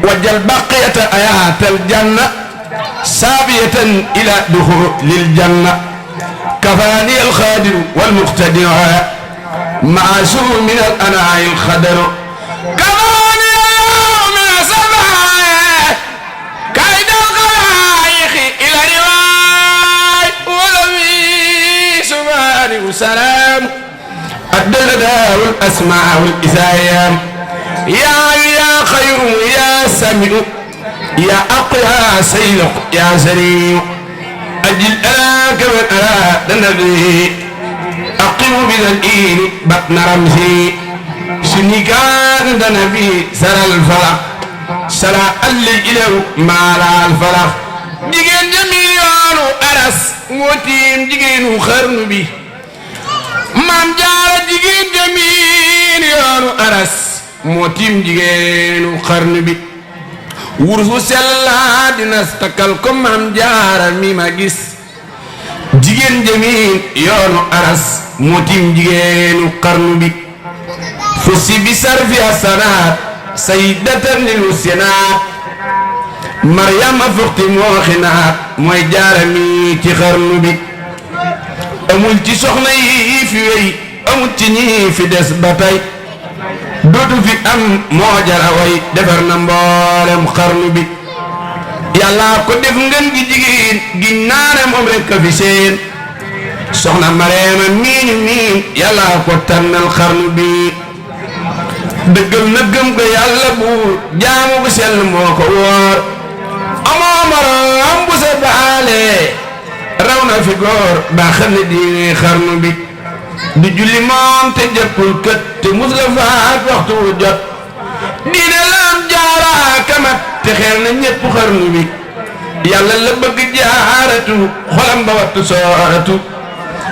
وجل بقية آيات الجنة سابية إلى دخول الجنة كفاني الخادر والمقتدر معاشر من الأنعاء الخدر كفاني اليوم من السماء كيد الخلائق إلى رواي ولوي سبحانه وسلام الدرداء والأسماء والإسايام يا خير يا سميع يا أقوى سيد يا سريع أجل أراك من أراد النبي أقيم بالإيل بطن رمزي سنكان النبي سرى الفلق سرى اللي إلو مالا الفلق جيجين جميل أرس موتين جيجين خرن بي مام جارة جيجين جميل أرس موتين جيجين خرن بي wursu sella dina takal ko mam jaara mi ma gis jigéen jamiin yoonu aras mootim jigéenu xarnu bi fusi bi sarfi asanaat sayyidatan lil usinaat maryama fuxti moo xinaat mooy jaara mi ci xarnu bi amul ci soxna yi fi wey amul ci ñi fi des ba tey dootu fi am moo jara way defar na mboolem xarnu bi yàlla ko def ngeen gi jigéen gi naane moom rek ka fi seen soxna Mareema miinu miin yàlla ko tànnal xarnu bi dëggal na gëm ko yàlla bu jaamu bu sell moo ko wóor amoo moroom bu sa baale raw na fi góor ba xam ne diine xarnu bi di julli moom te jëppul kët te mus la faat waxtu wu jot diine lam jaara kamat te xeer na ñépp xarnu bi yàlla la bëgg jaaratu xolam ba wattu sooratu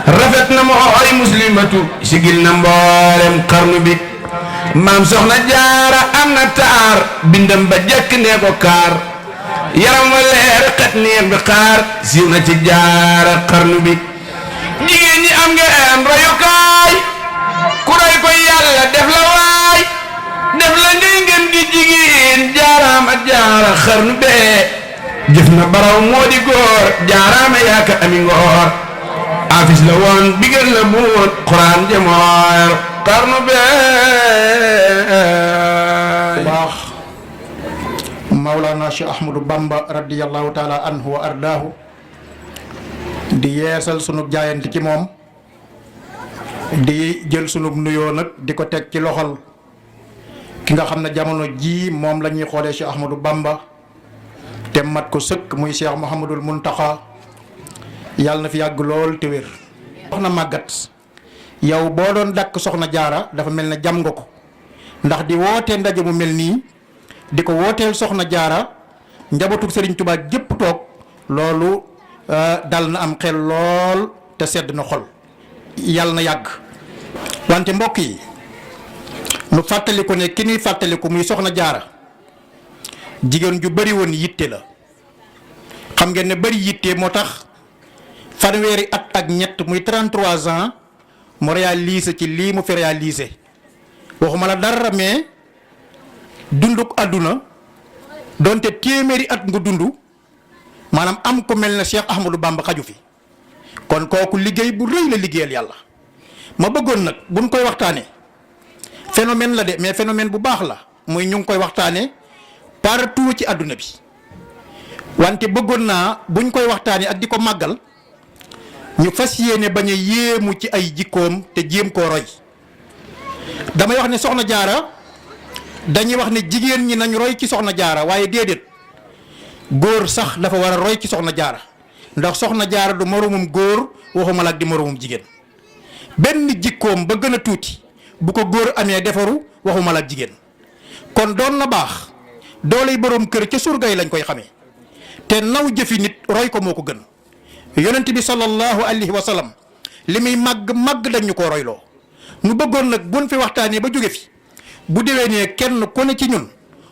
rafet na mooy muslimatu sigil na mboolem xarnu bi maam soxna jaara am na taar bindam ba jekk nee ko kaar yaram wa leer xet neex bi xaar siiw na ci jaara xarnu bi jigéen ñi am ngeen royukaay ku roy ko yàlla def la waay def la ngay ngeen di jigéen jaaraama jaara xarnu bee jëf na baraw moo di góor jaaraama yaaka ami ngoor afis la woon bigal la buut xuraan jamoor xarnu bee baax Mawlana Cheikh Ahmadou Bamba radiyallahu taala anhu wa ardaahu di yeesal sunu jaayante ci moom di jël sunu nuyoo nag di ko teg ci loxol ki nga xam ne jamono jii moom la ñuy xoolee Cheikh Ahmadou Bamba te mat ko sëkk muy Cheikh Mouhamadul Muntaxa yàlla na fi yàgg lool te wér. soxna màggat yow boo doon dàkk soxna jaara dafa mel ne jam nga ko ndax di wootee ndaje mu mel nii di ko wooteel soxna jaara njabootu Serigne Touba gépp toog loolu dal na am xel lool te sedd na xol yàlla na yàgg. wante mbokk yi nu fàttaliku ne ki ñuy fàttaliku muy soxna jaara jigéen ju bari woon yitte la xam ngeen ne bari yitte moo tax fanweeri at ak ñett muy 33 ans mu réalisé ci lii mu fi réalisé waxuma la dara mais dunduk àdduna donte téeméeri at nga dund maanaam am ko mel ne Cheikh Ahmadou Bamba xaju fi kon kooku liggéey bu rëy la liggéeyal yàlla. ma bëggoon nag buñ koy waxtaanee phénomène la de mais phénomène bu baax la muy ñu ngi koy waxtaanee partout ci àdduna bi wante bëggoon naa buñ koy waxtaanee ak di ko màggal ñu fas yéene bañ a yéemu ci ay jikkoom te jéem koo roy. damay wax ne soxna jaara dañuy wax ne jigéen ñi nañ roy ci soxna jaara waaye déedéet góor sax dafa war a roy ci soxna jaara ndax soxna jaara du moromum góor waxuma la ak di moromum jigéen benn jikkoom ba gën a tuuti bu ko góor amee defaru waxuma la ak jigéen kon doon na baax dooley boroom kër ca surga yi lañ koy xamee te naw jëfi nit roy ko moo ko gën yonent bi sallallahu alayhi wa sallam li muy màgg dañ ñu koo royloo nu bëggoon nag buñ fi waxtaanee ba jóge fi bu déwénee kenn ku ne ci ñun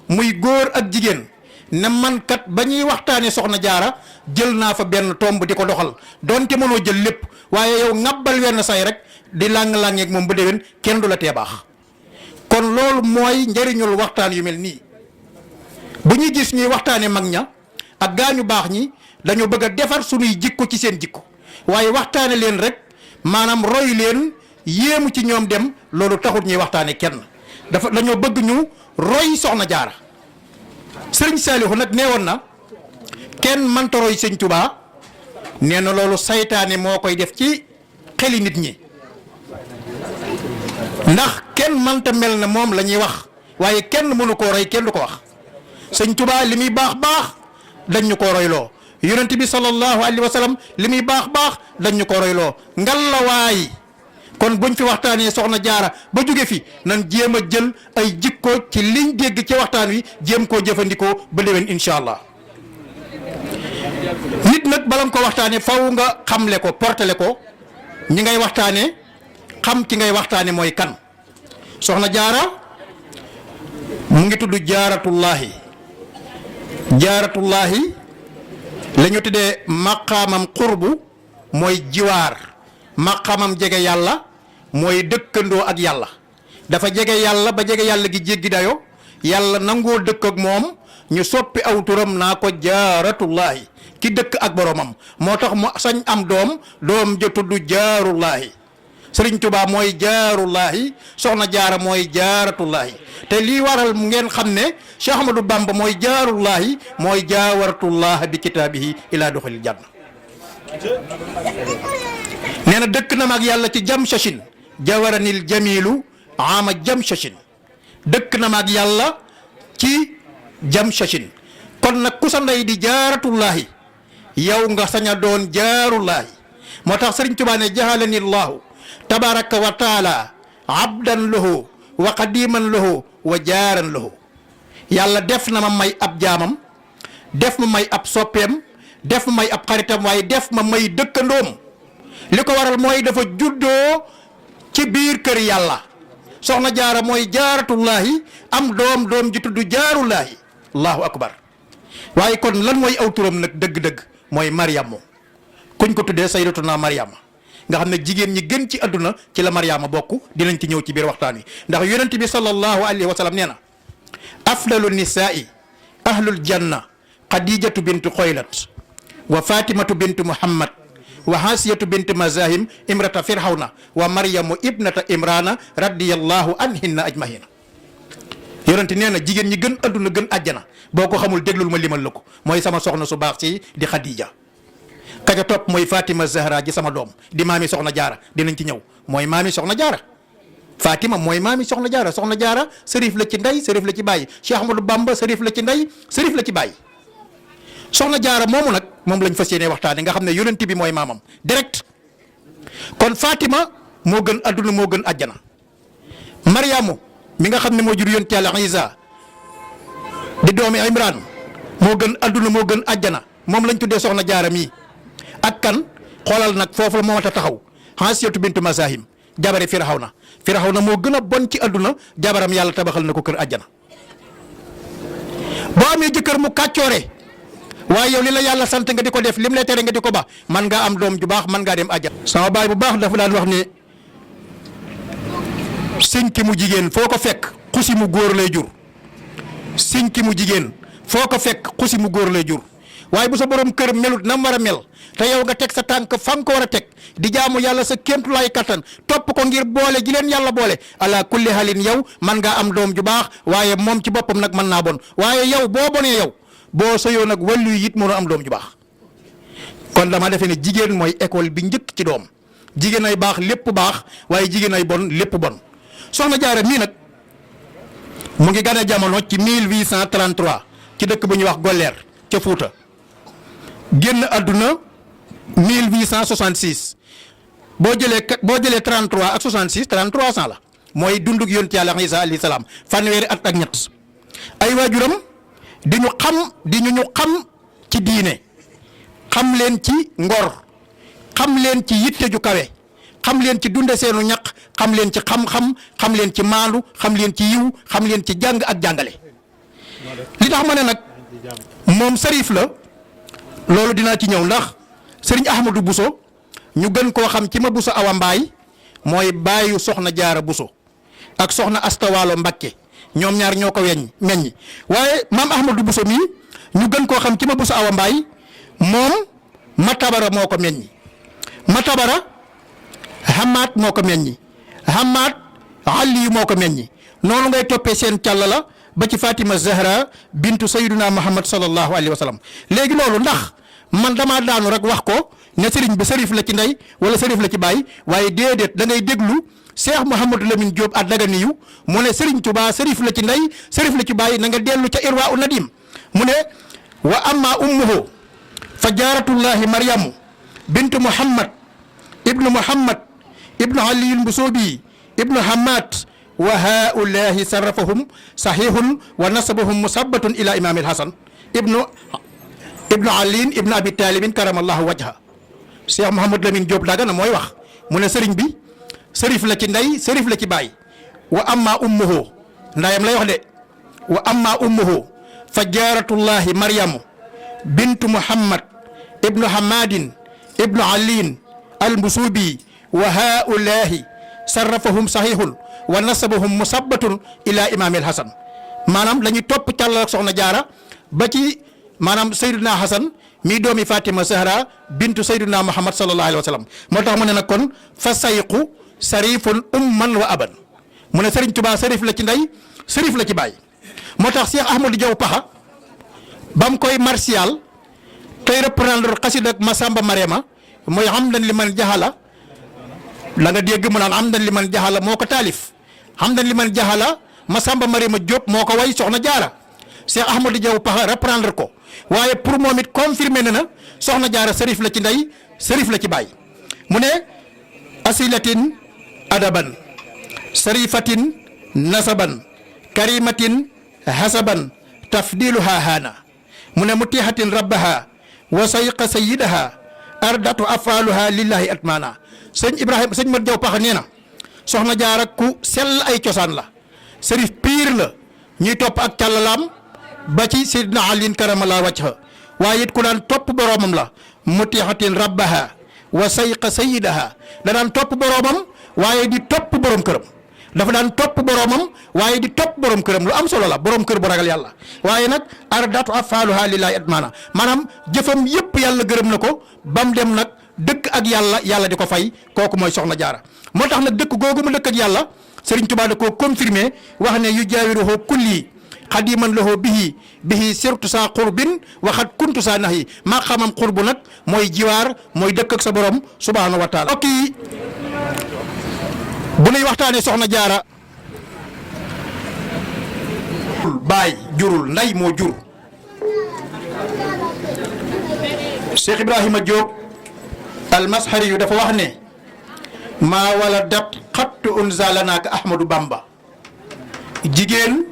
muy góor ak jigéen ne man kat ba ñuy waxtaanee soxna jaara jël naa fa benn tomb di ko doxal donte mënoo jël lépp waaye yow ŋabbal wenn say rek di làng-làngeeg moom ba déwén kenn du la tee baax kon loolu mooy njëriñul waxtaan yu mel nii bu ñuy gis ñuy waxtaane mag ña ak gaañu baax ñi dañoo bëgg a defar suñuy jikko ci seen jikko waaye waxtaane leen rek maanaam roy leen yéemu ci ñoom dem loolu taxut ñuy waxtaane kenn dañoo bëgg ñu roy soxna jaara. sëriñ Saalihu nag nee woon na kenn mënta roy sëñ Tuubaa nee na loolu saytaane moo koy def ci xeli nit ñi ndax kenn mënta mel na moom la ñuy wax waaye kenn mënu koo roy kenn du ko wax sëñ Tuubaa li muy baax baax dañ ñu koo royloo yonent bi sallallahu alayhi wa sallam li muy baax baax dañ ñu koo royloo ngal la waay kon buñ fi waxtaanee soxna jaara ba jóge fi nan jéem a jël ay jikko ci liñ dégg ci waxtaan wi jéem koo jëfandikoo ba déwén incha allah nit nag bala nga ko waxtaanee faw nga xamle ko portale ko ñi ngay waxtaanee xam ki ngay waxtaane mooy kan soxna jaara mu ngi tudd jaaratullaahi la ñu tuddee maqaamam qurbu mooy jiwaar maqaamam jege yàlla mooy dëkkandoo ak yàlla dafa jege yàlla ba jege yàlla gi jéggi dayo yàlla nangoo dëkk ak moom ñu soppi aw turam naa ko jaaratullaahi ki dëkk ak boromam moo tax mu sañ am doom ja tudd jaarullaahi sëriñ Tuubaa mooy jaarullaahi soxna jaara mooy jaaratullaahi te lii waral ngeen xam ne Cheikh Ahmadou Bamba mooy jaarullaahi mooy jaawaratullaah bi kitaabihi ilaa duxulil janna nee na dëkk na ma ak yàlla ci jam shashin jawaranil jamilu ama jam shashin dëkk na ma ak yàlla ci jam shashin kon nag ku sa ndey di jaaratullaahi yow nga sañ a doon jaarullaahi moo tax sëriñ Tuubaa ne jahalani llahu tabaraka wa taala abdan lahu wa qadiman lahu wa jaaran lahu yàlla def na ma may ab jaamam def ma may ab soppeem def ma may ab xaritam waaye def ma may dëkkandoom li ko waral mooy dafa juddoo ci biir kër yàlla soxna jaara mooy jaaratullaahi am doom ji tudd jaarullaahi allahu akbar waaye kon lan mooy aw turam nag dëgg-dëgg mooy Mariam kuñ ko tuddee sayyidatuna Mariama nga xam ne jigéen ñi gën ci àdduna ci la Mariama bokk dinañ ci ñëw ci biir waxtaan wi ndax yonent bi sallallahu alayhi wa sallam nee na afdalu nisaai ahlul janna xadijatu bintu xoylat wa fatimatu bintu muhammad wa hasiyatu bintu mazahim imrata firhawna wa maryamu ibnata imrana radiyallahu anhinna ajmahina yonent nee na jigéen ñi gën àdduna gën àjjana boo ko xamul déglul ma limal la ko mooy sama soxna su baax si di Khadija kaja topp mooy Fatima Zahra ji sama doom di maami soxna jaara dinañ ci ñëw mooy maami soxna jaara Fatima mooy maami soxna jaara sërif la ci ndey sërif la ci bàyyi Cheikh Ahmadou Bamba sërif la ci ndey sërif la ci bàyyi soxna jaara moomu nag moom lañ fas yéene waxtaane nga xam ne yonent bi mooy maamam direct kon Fatima moo gën adduna moo gën àjjana Mariamu mi nga xam ne moo jur yonent Yàlla Isa di doomi Imran moo gën adduna moo gën àjjana moom lañ tuddee soxna jaara mii ak kan xoolal nag foofu la moo ta taxaw Hasiyatu bintu Mazahim jabari Firawna moo gën a bon ci adduna jabaram yàlla tabaxal na ko kër àjjana boo amee jëkkër mu kàccoore waaye yow li la yàlla sant nga di ko def lim lay tere nga di ko baax man ngaa am doom ju baax man ngaa dem àjjana sama baay bu baax dafa daan wax ne sinki mu jigéen foo ko fekk xusi mu góor lay jur sinki mu jigéen foo ko fekk xusi mu góor lay jur waaye bu sa borom kër melut na mu war a mel te yow nga teg sa tànk fa nga ko war a teg di jaamu yàlla sa kéemtulaay kattan topp ko ngir boole ji leen yàlla boole ala kulli halin yow man ngaa am doom ju baax waaye moom ci boppam nag mën naa bon waaye yow boo bonee yow boo sëyoo nag wàllu yi it mënoo am doom ju baax kon dama defee ne jigéen mooy école bi njëkk ci doom jigéen ay baax lépp baax waaye jigéen ay bon lépp bon soxna jaara mii nag mu ngi gane jamono ci 1833 ci dëkk bu ñuy wax Golleer ca Fuuta génn àdduna 1866 boo jëlee 33 ak 66 3300 la mooy dundug yonent Yàlla Isa alayhi salaam fanweeri at ak ñett ay waajuram di ñu xam ci diine xam leen ci ngor xam leen ci yitte ju kawe xam leen ci dunde seenu ñaq xam leen ci xam-xam xam leen ci maandu xam leen ci yiw xam leen ci jàng ak jàngale li tax ma ne nag moom sërif la loolu dinaa ci ñëw ndax sëriñ Ahmadou Bousso ñu gën koo xam ci ma Bousso Awa Mbaay mooy baayu soxna Jaara Bousso ak soxna Asta Waalo Mbakke ñoom ñaar ñoo ko meññi waaye maam Ahmadou Bousso mii ñu gën koo xam ci ma Bousso Awa Mbaay moom Matabara moo ko meññi Matabara Hamaat moo ko meññi Hamaat Ali moo ko meññi noonu ngay toppee seen càll la ba ci Fatima Zahra bintu Sayyiduna Muhammad sallallahu alayhi wa sallam léegi loolu ndax man damaa daanu rek wax ko ne sëriñ bi sërif la ci ndey wala sërif la ci baay waaye déedéet da ngay déglu Cheikh Mouhamadou Lamine Diop at Daganiyu mu ne Sëriñ Tuubaa sërif la ci ndey sërif la ci baay na nga dellu ca Irwa u Nadim mu ne wa amma ummuhu fa jaaratullahi Maryamu bintu Muhammad ibnu Aliyul Mbusoobi ibnu Hamad wa haulahi sarrafahum sahihun wa nasabahum musabbatun ila imamil Hasan ibnu aliin ibnu abi talibin karamallahu wajha Cheikh Mouhamadou Lamine Diop Dagana mooy wax mu ne sëriñ bi sërif la ci ndey sërif la ci baay wa amma ummuhu ndayam lay wax de wa amma ummuhu fa jaaratullahi Maryamu bintu Muhammad ibnu Hamadin ibnu aliin al-Mbusubi wa haulahi sarrafahum sahihun wa nasabahum musabbatun ila imamil Hasan maanaam dañuy topp càllal ak soxna jaara ba ci maanaam Seydina Hasan mii doomi Fatima Zahra bintu Seydina Muhammad sallallahu alayhi wa sallam moo tax mu ne nag kon fa sayqu sarifun umman wa aban mu ne Serigne Touba sarif la ci ndey sarif la ci baay moo tax Cheikh Ahmadou Diaw Paxa ba mu koy martial tey reprendre xasida ak Masamba Marema mooy hamdan li man jaxala la nga dégg mu naan hamdan li man jaxala moo ko taalif hamdan li man jaxala Masamba Marema Diop moo ko way soxna jaara Cheikh Ahmadou Diaw Paxa reprendre ko waaye pour moom it confirmé na soxna jaara sërif la ci ndey sërif la ci baay mu ne asilatin adaban sarifatin nasaban karimatin hasaban tafdiluha haana mu ne mutihatin rabbaha wa sayqa sayidaha ardatu afaluha lillahi atmana sëñ Ibrahima sëñ Mat Jaw Paxa nee na soxna jaara ku sell ay cosaan la sërif piir la ñuy topp ak càllalaam ba ci Seydina Aliin karamallaahu wajha waaye it ku daan topp boroomam la mutihatin rabbaha wa sayqa sayidaha da daan topp boroomam waaye di topp borom këram dafa daan topp boroomam waaye di topp borom këram lu am solo la borom kër bu ragal yàlla waaye nag ardatu afaaluha lillahi atmaana maanaam jëfam yépp yàlla gërëm na ko ba mu dem nag dëkk ak yàlla di ko fay kooku mooy soxna jaara moo tax nag dëkk googu mu dëkk ak yàlla Sëriñ Tuubaa da koo confirmé wax ne yu jaawiruhu kulli xadiman lahu bihi sirtu saa qurbin waxat kuntu saa nax yi maa xamam qurbu nag mooy jiwaar mooy dëkk ak sa borom subhaanahu wa taala. ok bu nuy waxtaanee soxna jaara baay jurul nday moo jur Cheikh Ibrahima Diop almashari yu dafa wax ne maa wala dat xattu unzalanaaka Ahmadou Bamba jigéen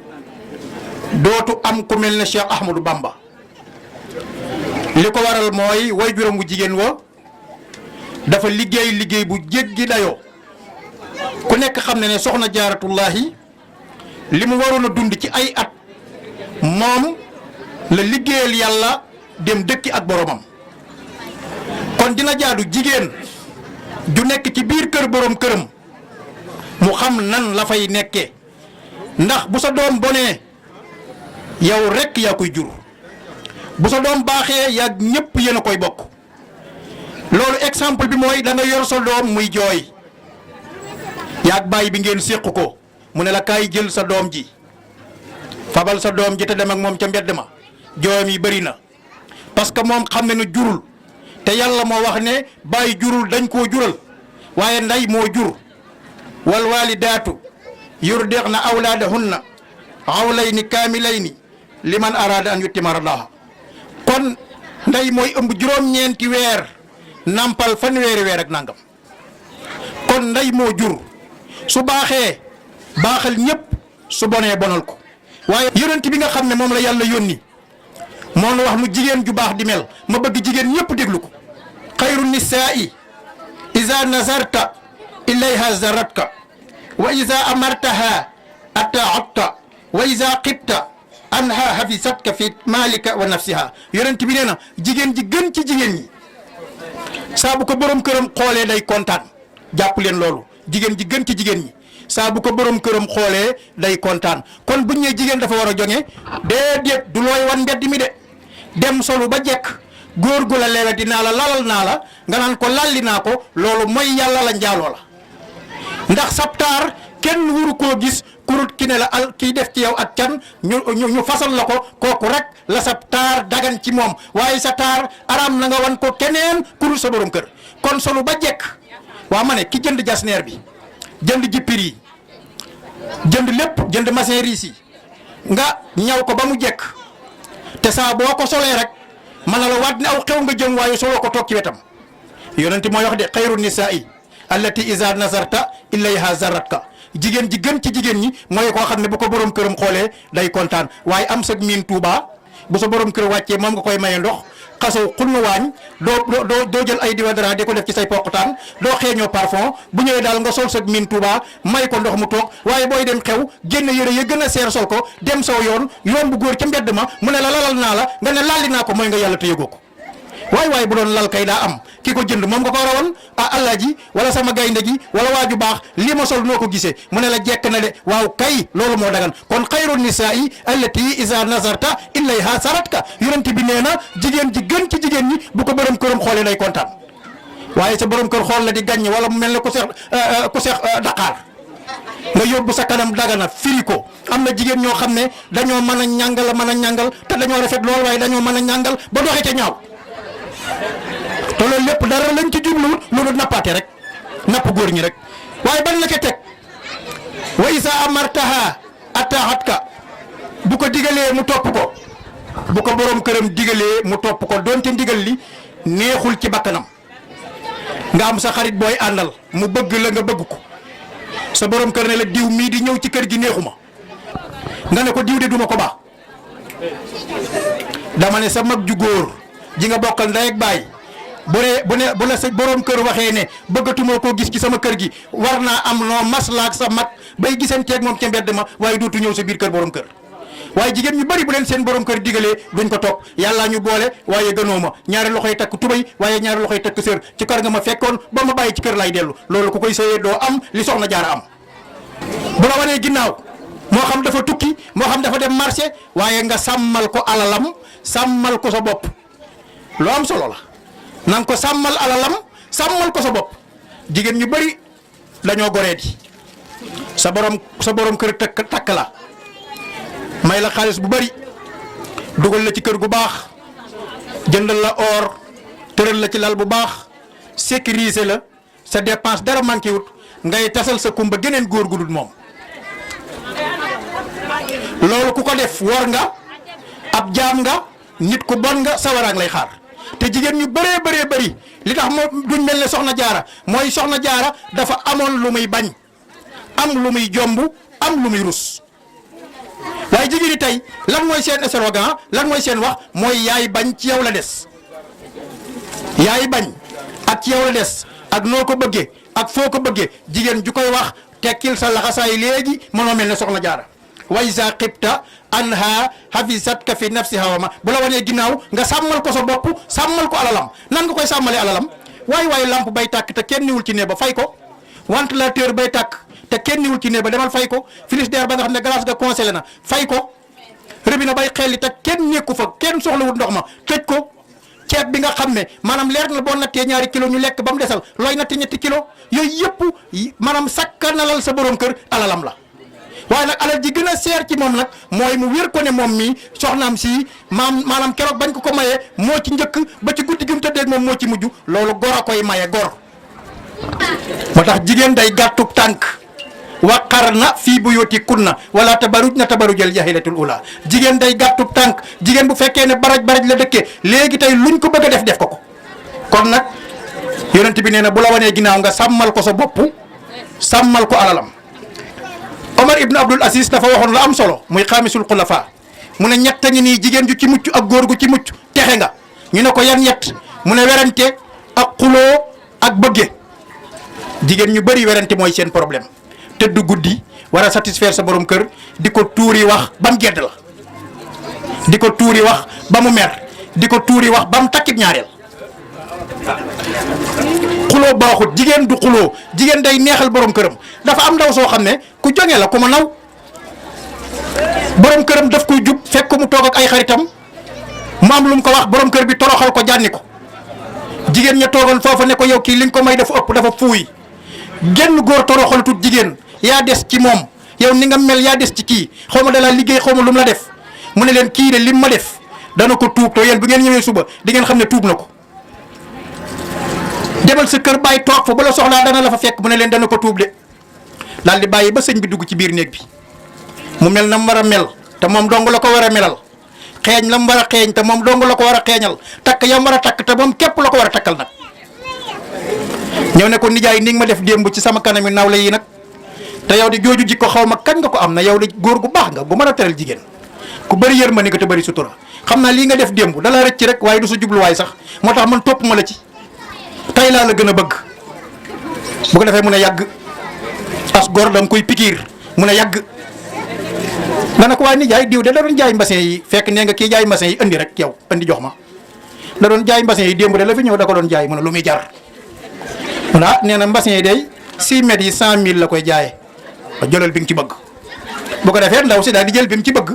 dootu am ku mel ne Cheikh Ahmadou Bamba li ko waral mooy way juróom bu jigéen wa dafa liggéey bu jéggi dayoo ku nekk xam ne soxna jaaratullahi li mu waroon a dund ci ay at moom la liggéeyal yàlla dem dëkki ak boromam kon dina jaadu jigéen ju nekk ci biir kër borom këram mu xam nan la fay nekkee ndax bu sa doom bonee yow rekk yaa koy jur bu sa doom baaxee yaa ñëpp yéen a koy bokk loolu exemple bi mooy da nga yor sa doom muy jooy yaag bàyyi bi ngeen séq ko mu ne la kaay jël sa doom ji fabal sa doom ji te dem ak moom ca mbedd ma jooyam yi bëri na parce que moom xam ne na jurul te yàlla moo wax ne bàyyi jurul dañ koo jural waaye nday moo jur wal walidaatu yurdi'na awlaadahunna hawlayni kaamilayni liman araada an yutimma radaaha kon nday mooy ëmb juróom-ñeenti weer nampal fanweeri weer ak nangam kon nday moo jur su baaxee baaxal ñëpp su bonee bonal ko waaye yonent bi nga xam ne moom la yàlla yónni moo nu wax nu jigéen ju baax di mel ma bëgg jigéen ñëpp déglu ko xayru nisaa'i iza nazarta ilayha zaratka wa iza amartaha ata'atta wa iza xibta anha hafizatka fi malika wa nafsiha yonent bi nee na jigéen ji gën ci jigéen ñi saa bu ko borom këram xoolee day kontaan jàpp leen loolu jigéen ji gën ci jigéen ñi saa bu ko borom këram xoolee day kontaan. kon buñ ñee jigéen dafa war a jonge déedéet du looy wan mbedd mi de dem solu ba jekk góor gu la lewe dinaa la lalal naa la nga naan ko lalli naa ko loolu mooy yàlla la njaaloo la ndax sabtaar kenn wuru koo gis kurut ki ne la al kiy def ci yow ak can ñu fasal la ko kooku rek la sa taar dagan ci moom waaye sa taar araam na nga wan ko keneen kurut sa borom kër. kon solu ba jekk waa ma ne ki jënd jasneer bi jënd jippir yi jënd lépp jënd machine riis yi nga ñaw ko ba mu jekk te saa boo ko solee rek man na la waat ne aw xew nga jëm waaye soloo ko toog ci wetam yonent mooy wax de xayru nisaa'i allati iza nazarta ilayha zaratka jigéen ji gën ci jigéen ñi mooy koo xam ne bu ko borom këram xoolee day kontaan waaye am sag miin Tuuba bu sa borom kër wàccee moom nga koy maye ndox xasaw xunnu waañ doo jël ay déodorant di ko def ci say poqutaan doo xeeñoo parfum bu ñëwee daal nga sol sag miin Tuuba may ko ndox mu toog waaye booy dem xew génn yëre ya gën a seer sol ko dem saw yoon bu góor ca mbedd ma mu ne la lalal naa la nga ne lalli naa ko mooy nga yàlla te yëgoo ko waaye bu doon lal kay daa am ki ko jënd moom nga ko rawoon allah ji wala sama gaynde gi wala waaju baax lii ma sol noo ko gisee mu ne la jekk na de waaw kay loolu moo dagan kon xayru nisaa'i allati iza nazarta ilayha saratka yonent bi nee na jigéen ji gën ci jigéen ñi bu ko borom këram xoolee day kontaan waaye sa borom kër xool la di gàññ wala mu mel ne ku seex Dakar nga yóbbu sa kanam dagana firi ko am na jigéen ñoo xam ne dañoo mën a ñàngal te dañoo rafet lool waaye dañoo mën a ñàngal ba doxee ca ñaaw te loolu lépp dara lañ ci jubluwut loolu nappaate rek napp góor ñi rek waaye ban la ca teg wa isa amartaha ataaxatka bu ko digalee mu topp ko bu ko borom këram digalee mu topp ko doonte ndigal li neexul ci bakkanam nga am sa xarit booy àndal mu bëgg la nga bëgg ko sa borom kër ne la diw mii di ñëw ci kër gi neexuma nga ne ko diw de duma ko baax dama ne sa mag ju góor ji nga bokkal ndey ak baay bu la sa borom kër waxee ne bëggatuma koo gis ci sama kër gi war naa am noo maslaak sa mag bay gisanteeg moom ca mbedd ma waaye dootu ñëw sa biir kër borom kër waaye jigéen ñu bari bu leen seen borom kër digalee duñ ko toog yàllaa ñu boole waaye gënoo ma ñaari loxoy takk tubay waaye ñaari loxoy takk sër ci kër nga ma fekkoon ba ma bàyyi ci kër lay dellu loolu ku koy sëyee doo am li soxna jaara am bu la wanee ginnaaw moo xam dafa tukki moo xam dafa dem marché waaye nga sàmmal ko alalam sàmmal ko sa bopp lu am solo la na nga ko sàmmal alalam sàmmal ko sa bopp jigéen ñu bari dañoo goreeti sa borom kër takk la may la xaalis bu bari dugal la ci kër gu baax jëndal la or tëral la ci lal bu baax sécuriser la sa dépense dara manqué wut ngay tasal sa kumba geneen góor gu dul moom loolu ku ko def wor nga ab jaam nga nit ku bon nga sawaraang lay xaar te jigéen ñu bëree bëri li tax moo duñ mel ne soxna jaara mooy soxna jaara dafa amoon lu muy bañ am lu muy jomb am lu muy rus waaye jigéen ñi tey lan mooy seen slogan lan mooy seen wax mooy yaay bañ ci yow la des yaay bañ ak ci yow la des ak noo ko bëggee ak foo ko bëggee jigéen ju koy wax tekkil sa laxasaay léegi mënoo mel ne soxna jaara wa iza xibta anha hafizatka fi nafsiha wa ma bu la wanee ginnaaw nga sàmmal ko sa bopp sàmmal ko alalam nan nga koy sàmmalee alalam waaye lampe bay tàkk te kenn niwul ci ne ba fay ko ventilateur bay tàkk te kenn niwul ci ne ba demal fay ko frigidaire ba nga xam ne glace ga congelé na fay ko robinet bay xelli te kenn nekku fa kenn soxlawut ndox ma tëj ko ceeb bi nga xam ne maanaam leer na boo nattee ñaari kilo ñu lekk ba mu desal looy natte ñetti kilo yooyu yëpp maanaam sakkanalal sa borom kër alalam la waaye nag alal ji gën a seer ci moom nag mooy mu wér ko ne moom mii soxnaam si maanaam keroog bañ ko mayee moo ci njëkk ba ci guddi gi mu tëddeeg moom moo ci mujj loolu gor a koy maye gor moo tax jigéen day gàttub tànk waqarna fii buyutikunna wala tabarujna tabarujal jahilatul ula jigéen day gàttub tànk jigéen bu fekkee ne baraj la dëkkee léegi tey luñ ko bëgg a def ko kon nag yonent bi nee na bu la wanee ginnaaw nga sàmmal ko sa bopp sàmmal ko alalam Omar ibn Abdul Aziz dafa waxoon la am solo muy xaamisul xulafa mu ne ñett ngi nii jigéen ju ci mucc ak góor gu ci mucc texe nga ñu ne ko yan ñett mu ne werante ak xuloo ak bëgge jigéen ñu bëri werante mooy seen problème tëdd guddi war a satisfaire sa borom kër di ko tuuri wax ba mu gedd la di ko tuuri wax ba mu mer di ko tuuri wax ba mu takkib ñaareel xuloo baaxut, jigéen du xuloo, jigéen day neexal borom këram. dafa am ndaw soo xam ne ku joŋe la ku ma naw borom këram daf koy jub fekk mu toog ak ay xaritam mu am lu mu ko wax borom kër bi toroxal ko jànni ko. jigéen ña toogoon foofa ne ko yow kii liñ ko may dafa ëpp dafa fuuy genn góor toroxalatut jigéen yaa des ci moom yow ni nga mel yaa des ci kii xaw ma dalaa liggéey xaw ma lu mu la def mu ne leen kii de lim ma def dana ko tuub te yéen bu ngeen ñëwee suba di ngeen xam ne tuub na ko. demal sa kër bàyyi toog fa ba la soxlaa dana la fa fekk mu ne leen dana ko tuub de daal di bàyyi ba sëñ bi dugg ci biir néeg bi mu mel na mu war a mel te moom dong la ko war a melal. xeeñ la mu war a xeeñ te moom dong la ko war a xeeñal takk yam war a takk te moom képp la ko war a takkal nag ñëw ne ko nijaay ni nga ma def démb ci sama kanami nawle yi nag te yow di jooju jikko xaw ma kañ nga ko am na yow di góor gu baax nga gu mën a teral jigéen ku bëri yërmande nga te bëri sutura xam naa lii nga def démb dala rëcc rek waaye du sa jubluwaay sax moo tax man topp ma la ci tey laa la gën a bëgg bu ko defee mun a yàgg as góor da nga koy pikiir mun a yàgg. nga ne ko waaye ni jaay diw de da doon jaay mbasin yi fekk nee nga kii jaay mbasin yi indi rek yow indi jox ma da doon jaay mbasin yi démb de la fi ñëw da ko doon jaay mu ne lu muy jar mu ne ah nee na mbasin yi day 6 mètres yi 100 000 la koy jaayee ba jëlal bi nga ci bëgg bu ko defee ndaw si daal di jël bi mu ci bëgg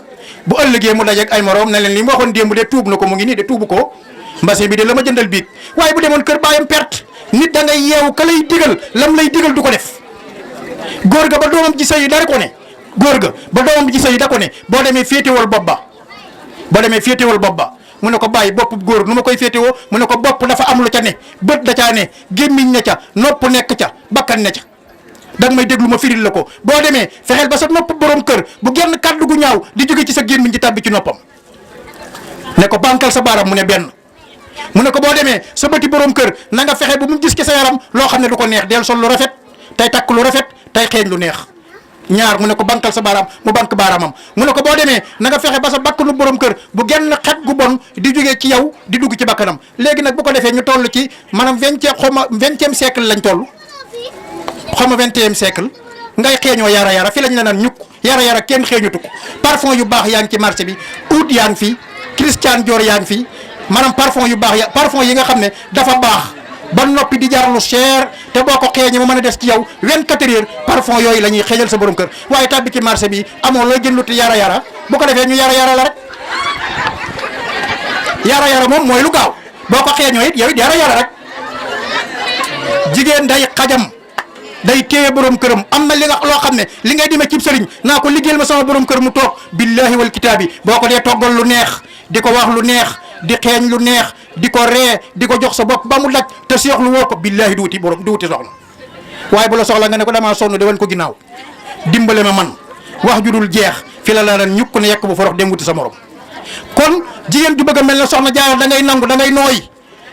bu ëllëgee mu dajeeg ay morom ne leen li mu waxoon démb de tuub na ko mu ngi nii de tuubu ko mbasin bi de la ma jëndal biig waaye bu demoon kër baayam perte nit da ngay yeewu ka lay digal lam lay digal du ko def góor ga ba doomam ji sëy dara ko ne góor ga ba doomam ji sëy da ko ne boo demee féetewal bopp ba mu ne ko bàyyi bopp góor nu ma koy féetewoo mu ne ko bopp dafa am lu ca ne bët da caa ne gémmiñ ne ca nopp nekk ca bakkan ne ca danga may déglu ma firil la ko boo demee fexeel ba sa nopp borom kër bu genn kàddu gu ñaaw di jóge ci sa gémmiñ di tàbbi ci noppam ne ko bànkal sa baaram mu ne benn mu ne ko boo demee sa bëti borom kër na nga fexe bu mu gis ci sa yaram loo xam ne du ko neex del sol lu rafet tey takk lu rafet tey xeeñ lu neex ñaar mu ne ko bankal sa baaraam mu bank baaraamam mu ne ko boo demee na nga fexe ba sa bakkanu borom kër bu genn xet gu bon di jógee ci yow di dugg ci bakkanam léegi nag bu ko defee ñu toll ci maanaam 20e siècle lañ toll xaw ma 21e siècle ngay xeeñoo yara fi lañ la naan ñukk yara kenn xeeñutu ko parfum yu baax yaa ngi ci marché bi oud yaa ngi fi Christian Dior yaa ngi fi maanaam parfum yu baax parfum yi nga xam ne dafa baax ba noppi di jar lu cher te boo ko xeeñee mu mën a des ci yow 24 heures parfum yooyu la ñuy xeeñal sa borom kër waaye tàbbi ci marché bi amoo looy jënd lu te yara bu ko defee ñu yara la rek yara moom mooy lu gaaw boo ko xeeñoo it yow it yara rek jigéen day xajam day téye borom këram am na li nga loo xam ne li ngay demee cib sëriñ naa ko liggéeyal ma sama borom kër mu toog billahi wal kitaabi boo ko dee toggal lu neex di ko wax lu neex di xeeñ lu neex di ko ree di ko jox sa bopp ba mu daj te seexlu woo ko billahi du wuti soxla waaye bu la soxla nga ne ko damaa sonn de wan ko ginnaaw dimbale ma man wax ju dul jeex fi la lan ñukk ne yekk bu forox dem wuti sa morom kon jigéen ju bëgg a mel ne soxna jaara da ngay nangu da ngay nooy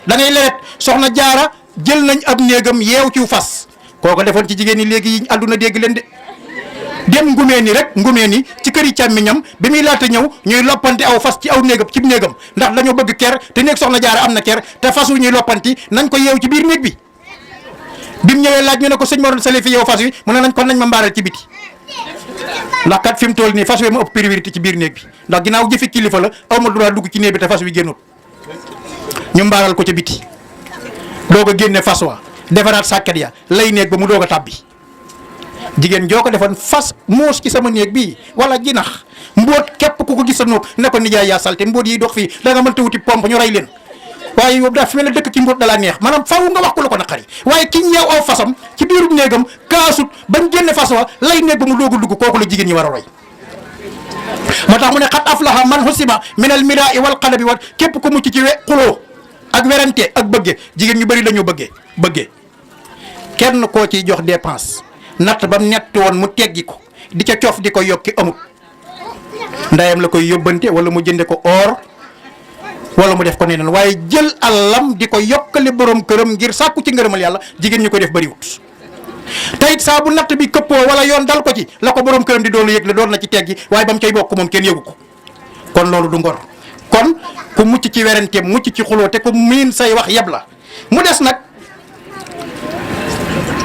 da ngay lewet soxna jaara jël nañ ab néegam yeew ciw fas kooko defoon ci jigéen ñi léegi yi àdduna dégg leen de dem ngumee ni ci kër yi càmmiñam bi muy laata ñëw ñuy loppante aw fas ci aw néegam ci néegam ndax dañoo bëgg ker te néeg soxna jaara am na ker te fas wu ñuy loppanti nañ ko yeew ci biir néeg bi mu ñëwee laaj ñu ne ko sëñ Mor Sali fi yeew fas wi mu ne nañ ma mbaaral ci biti ndax kat fi mu toll nii fas wi ma ëpp priorité ci biir néeg bi ndax ginnaaw jëfi kilifa la aw ma droit dugg ci néeg bi te fas wi génnut ñu mbaaral ko ca biti doog a génne fas wa defaraat sàkket ya lay néeg ba mu doog a tàbbi jigéen joo ko defoon fas muus ci sama néeg bii wala jinax mbóot képp ku ko gis sa nopp ne ko nijaay yaa salte mbóot yi dox fii da nga mënta wuti pompe ñu rey leen waaye yow daa fi mel ne dëkk ci mbóot dalaa neex maanaam faaw nga wax ko la ko naqari waaye ki ñeew aw fasam ci biirum néegam kaasut bañ génne fas wa lay néeg ba mu doog a dugg kooku la jigéen ñi war a roy moo tax mu ne xat aflaha man husima min al miraa wal qadabi wa képp ku mucc ci xuloo ak werante ak bëgge jigéen ñu bëri la ñu bëggee kenn koo ciy jox dépense natt ba mu nett woon mu teggi ko di ca coof di ko yokki amut ndayam la koy yóbbante wala mu jënde ko or wala mu def ko neneen waaye jël àllam di ko yokkali borom këram ngir sàkku ci ngërëmal yàlla jigéen ñi koy def bëriwut te it saa bu natt bi këppoo wala yoon dal ko ci la ko borom këram di doon yëg la doon na ci teggi waaye ba mu cay bokk moom kenn yëgu ko kon loolu du ngor kon ku mucc ci werante mucc ci xuloo te ku miin say wax yeb la mu des nag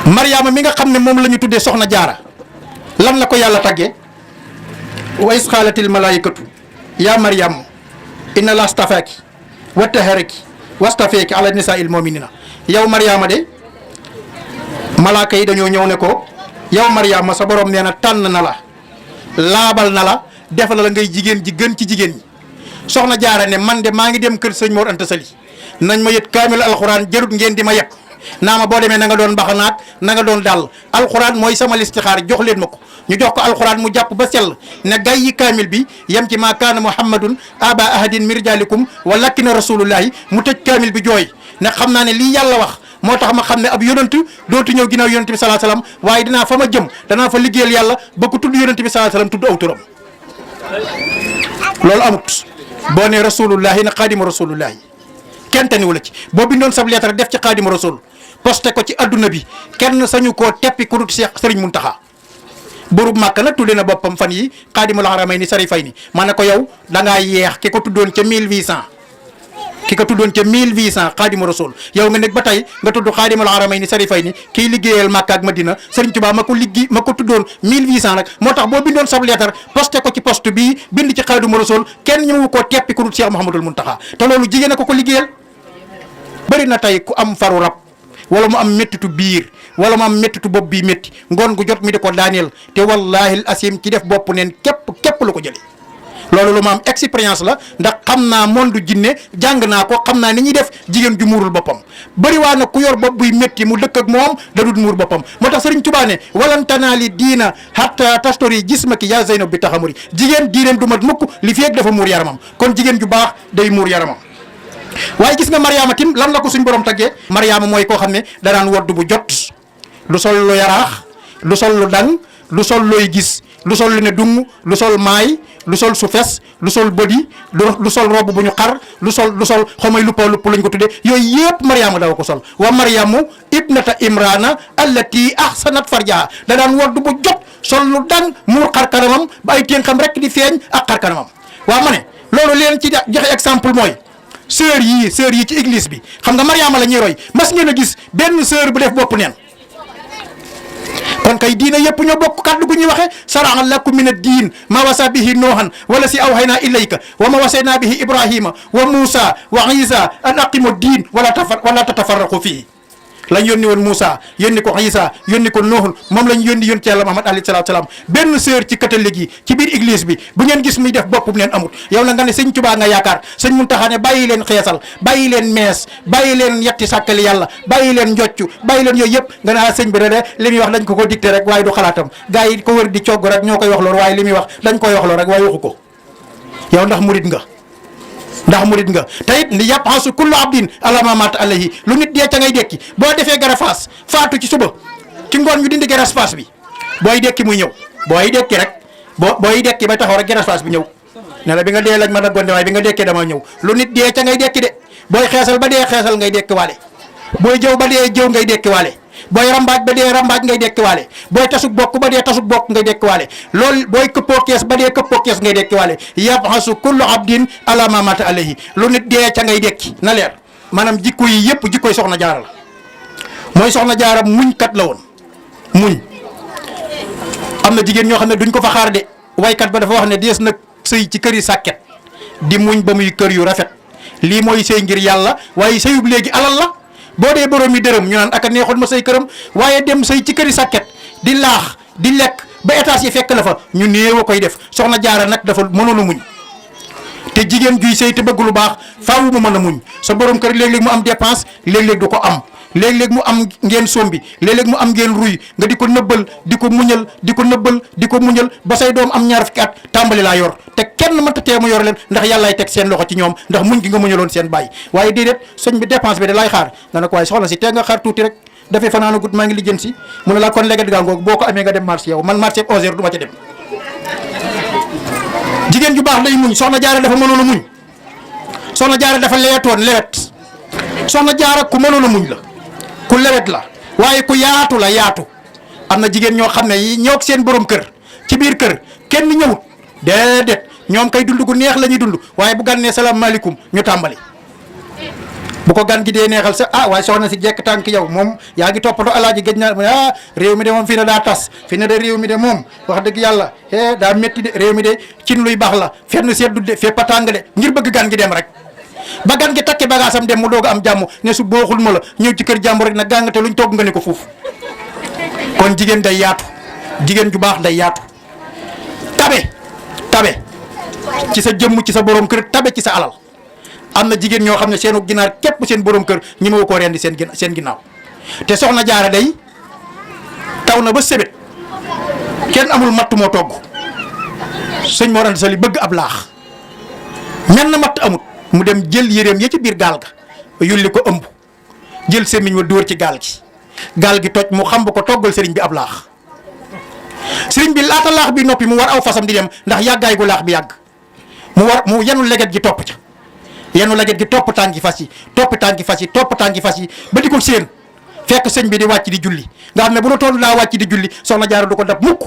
Mariama mi nga xam ne moom la ñu tuddee soxna jaara lan la ko yàlla taggee wa is qaalatil malaayikatu yaa Mariam inna laa stafaaki wa taharaki wa stafeeki ala nisaa il muminina yow Mariama de malaaka yi dañoo ñëw ne ko yow Mariama sa borom nee na tànn na la laabal na la def la ngay jigéen ji gën ci jigéen ñi. soxna jaara ne man de maa ngi dem kër sëñ Mor Anta Sali nañ ma yët kaamil alxuraan jarut ngeen di ma yëpp naa ma boo demee na nga doon mbaxanaat na nga doon dàll alxuraan mooy sama listixaar jox leen ma ko ñu jox ko alxuraan mu jàpp ba sell ne gay yi kaamil bi yem ci maa kaana muhammadun aba ahadin min rijalikum walakin rasulullahi mu tëj kaamil bi jooy ne xam naa ne lii yàlla wax moo tax ma xam ne ab yonent dootu ñëw ginnaaw yonent bi salaa salaam waaye dinaa fa ma jëm danaa fa liggéeyal yàlla ba ko tudd yonent bi salaa salaam tudd aw turam loolu amut boo nee rasulullahi na xaadimu rasulullahi kenn taniwu la ci boo bindoon sab lettre def ci xaadimu rasul posté ko ci adduna bi kenn sañu koo teppi ku dut Cheikh Serigne Mountakha burub màkk nag tudde na boppam fan yi xaadimul haramayni sarifayni ma ne ko yow da ngaa yeex ki ko tuddoon ca 1800 ki ko tuddoon ca 1800 xaadimu rasul yow nga nekk ba tey nga tudd xaadimul haramayni sarifayni kii liggéeyal Màkka ak Madina Serigne Touba ma ko tuddoon 1800 nag moo tax boo bindoon sab lettre posté ko ci poste bii bind ci xaadimu rasul kenn ñëwu koo teppi ku dut Cheikh Mouhamadoul Mountakha te loolu jigéen a ko liggéeyal bëri na tey ku am faru rab wala mu am méttitu biir wala mu am méttitu bopp bii métti ngoon gu jot mi di ko daaneel te wallahi asim ci def bopp neen képp lu ko jëlee loolu lu ma am expérience la ndax xam naa monde jinne jàng naa ko xam naa ni ñuy def jigéen ju muurul boppam bëri waa nag ku yor bopp buy métti mu dëkk ak moom da dul muur boppam moo tax Sëriñ Tuubaa ne walan tanaali diina hatta tastori jismaki yaa Zeynab bi taxamuri jigéen diineem du mat mukk li feeg dafa muur yaramam kon jigéen ju baax day muur yaramam waaye gis nga Mariama tim lan la ko suñ borom taggee Mariama mooy koo xam ne danaan wodd bu jot lu sol lu yaraax lu sol lu dang lu sol looy gis lu sol lu ne dung lu sol maay lu sol su fes lu sol body lu sol robe bu ñu xar lu sol xamay luppa lupp lañ ko tuddee yooyu yëpp Mariama daw ko sol wa Mariamu ibnata Imrana allati ahsanat farjaha da daan wodd bu jot sol lu dang muur xar kanamam ba ay téen xam rek di feeñ ak xar kanamam waaw ma ne loolu leen ci joxe exemple mooy sœur yi ci église bi xam nga Mariama la ñuy roy mas ngeen a gis benn sœur bu def bopp neen kon kay diina yëpp ñoo bokk kàddu gu ñuy waxee sara'a lakum min ad-diin ma wasa bihi noohan wala si awhayna ilayka wa ma wasayna bihi ibrahima wa musa wa isa an aqimu ad-diin wala tatafarraqu fihi lañ yónni woon Moussa yónni ko Isa yónni ko Noohun moom lañ yónni ci Yàlla Muhammad alayhi salaatu salaam benn sœur ci catholique yi ci biir église bi bu ngeen gis muy def bopp bu neen amut yow la nga ne sëñ Tuubaa nga yaakaar sëñ Muntaxa ne bàyyi leen xeesal bàyyi leen mees bàyyi leen yetti sàkkali yàlla bàyyi leen njoccu bàyyi leen yooyu yëpp nga ne sëñ bi de li muy wax dañ ko dicté rek waaye du xalaatam gars yi ko wër di cogg rek ñoo koy wax loolu waaye li muy wax dañ koy wax loolu rek waaye waxu ko yow ndax murit nga te it ni yàppansu kullu abdin ala ma mata alayhi lu nit dee ca ngay dekki boo defee garafaas faatu ci suba ci ngoon ñu dindi garafaas bi booy dekki muy ñëw booy dekki rek booy dekki ba taxaw rek garafaas bi ñëw ne la bi nga dee lañ mën a gonde waaye bi nga dekkee dama ñëw lu nit dee ca ngay dekki de booy xeesal ba dee xeesal ngay dekki waale booy jëw ba dee jëw ngay dekki waale booy rambaaj ba dee rambaaj ngay dekkiwaale booy tasuk bokk ba dee tasuk bokk ngay dekkiwaale loolu booy këppoo kees ba dee këppoo kees ngay dekkiwaale yabhasu kullu abdin ala ma mata alayhi lu nit dee ca ngay dekki na leer maanaam jikko yi yëpp jikkoy soxna jaara la mooy soxna jaara muñ kat la woon muñ am na jigéen ñoo xam ne duñ ko fa xaar de waykat ba dafa wax ne dees nag sëy ci kër yi sàkket di muñ ba muy kër yu rafet lii mooy sëy ngir yàlla waaye sëyub léegi alal la boo dee borom mi dërëm ñu naan aka neexoon ma say këram waaye dem say ci këri sàkket di laax di lekk ba étage yi fekk la fa ñu néew a koy def soxna jaara nag dafa mënoon a muñ te jigéen juy sëy te bëgg lu baax faaw mu mën a muñ sa borom kër léeg-léeg mu am dépense léeg-léeg du ko am léeg-léeg mu am ngeen sombi léeg-léeg mu am ngeen ruy nga di ko nëbbal di ko muñal di ko nëbbal di ko muñal ba say doom am ñaar fukki at tàmbali laa yor te kenn mënta tee mu yor leen ndax yàllaay teg seen loxo ci ñoom ndax muñ gi nga muñaloon seen bàyyi waaye déedéet sëñ bi dépense bi da laay xaar nga ne ko waaye soxna si tee nga xaar tuuti rek dafay fanaana gut maa ngi lijjën si mu ne la kon léegi gaa ngoog boo ko amee nga dem marché yow man marché 11h du ma ca dem jigéen ju baax day muñ soxna jaara dafa mënoon a muñ soxna jaara dafa leetoon lewet soxna jaara ku mënoon a muñ la ku lewet la waaye ku yaatu la yaatu am na jigéen ñoo xam ne yi ñoo seen borom kër ci biir kër kenn ñëwut déedéet ñoom kay dund gu neex la ñuy dund waaye bu gan nee salaamaaleykum ñu tàmbali bu ko gan gi dee neexal sa waaye soxna si jekk tànk yow moom yaa ngi toppatoo alaaji géej na réew mi de moom fi ne daa tas fi ne de réew mi de moom wax dëgg yàlla daa métti de réew mi de cin luy baax la fenn seddu de fépp a tàng de ngir bëgg gan gi dem rek ba gan gi takke bagaasam dem mu doog a am jàmm ne su booxul ma la ñëw ci kër jàmbur rek nag gàngate luñ togg nga ne ko foofu. kon jigéen day yaatu jigéen ju baax day yaatu tabe ci sa jëmm ci sa borom kër tabe ci sa alal am na jigéen ñoo xam ne seenu ginaar képp seen borom kër ñi ma ko rendi seen ginnaaw te soxna Jaara day taw na ba sebet kenn amul matt moo togg sëñ Mor Anta Sali bëgg ab laax menn matt amut mu dem jël yéreem ya ci biir gaal ga yulli ko ëmb jël semiñ wa dóor ci gaal gi toj mu xam ba ko toggal sëriñ bi ab laax sëriñ bi laata laax bi noppi mu war aw fasam di dem ndax yàggaay gu laax bi yàgg mu yenu leget gi topp ca yenu leget gi topp tànki fas yi topp tànki fas yi ba di ko séen fekk sëñ bi di wàcc di julli nga xam ne bu la toll daa wàcc di julli soxna Jaara du ko dab mukk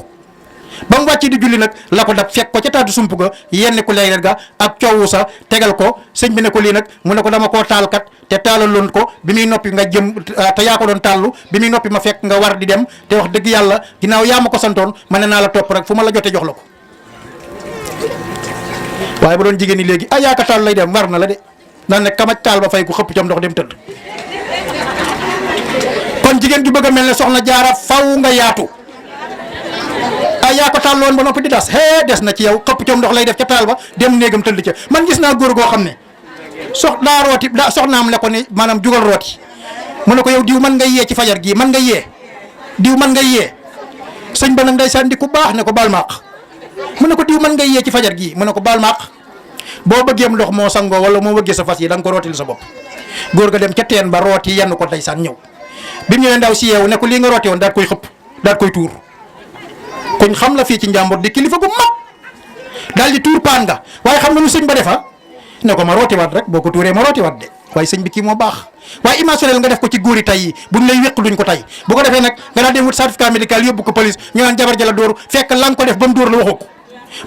ba mu wàcc di julli nag la ko dab fekk ko ca taatu sump ga yenn ku leeral ga ak coowu sa tegal ko sëñ bi ne ko lii nag mu ne ko dama koo taalkat te taalaloon ko bi muy noppi nga jëm te yaa ko doon taallu bi muy noppi ma fekk nga war di dem te wax dëgg yàlla ginnaaw yaa ma ko santoon ma ne naa la topp rek fu ma la jotee jox la ko waaye bu doon jigéen ñi léegi yaa ko taal lay dem war na la de naan ne kamaj taal ba fay ko xëpp cam ndox dem tëdd kon jigéen ju bëgg a mel ne soxna Jaara faw nga yaatu yaa ko taal loon ba noppi di das des na ci yow xëpp coom ndox lay def ca taal ba dem néegam tëdd ca man gis naa góor goo xam ne daa rooti soxnaam la ko ne maanaam jugal rooti mu ne ko yow diw man nga yee ci fajar gii man nga yee diw man nga yee sëñ ba nag ndeysaan di ku baax ne ko baal maaq mu ne ko diw man nga yee ci fajar gii mu ne ko baal maaq boo bëggeem ndox moo sangoo wala moo bëggee sa fas yi da nga ko rootil sa bopp góor ga dem ca teen ba rooti yenn ko ndeysaan ñëw bi mu ñëwee ndaw si yeewu ne ko lii nga rooti woon daal koy xëpp daal koy tuur kuñ xam la fii ci njàmbur di kilifa gu mag daal di tuur paan nga waaye xam nga lu sëñ ba defa ne ko ma rootiwaat rek boo ko tuuree ma rootiwaat de waaye sëñ bi kii moo baax waaye imaginel nga def ko ci góori tay yi buñ lay wéq duñ ko tay bu ko defee nag nga daal dem wut certificat médical yóbbu ko police ñu naan jabar jala dóoru fekk la nga ko def ba mu dóor la waxoo ko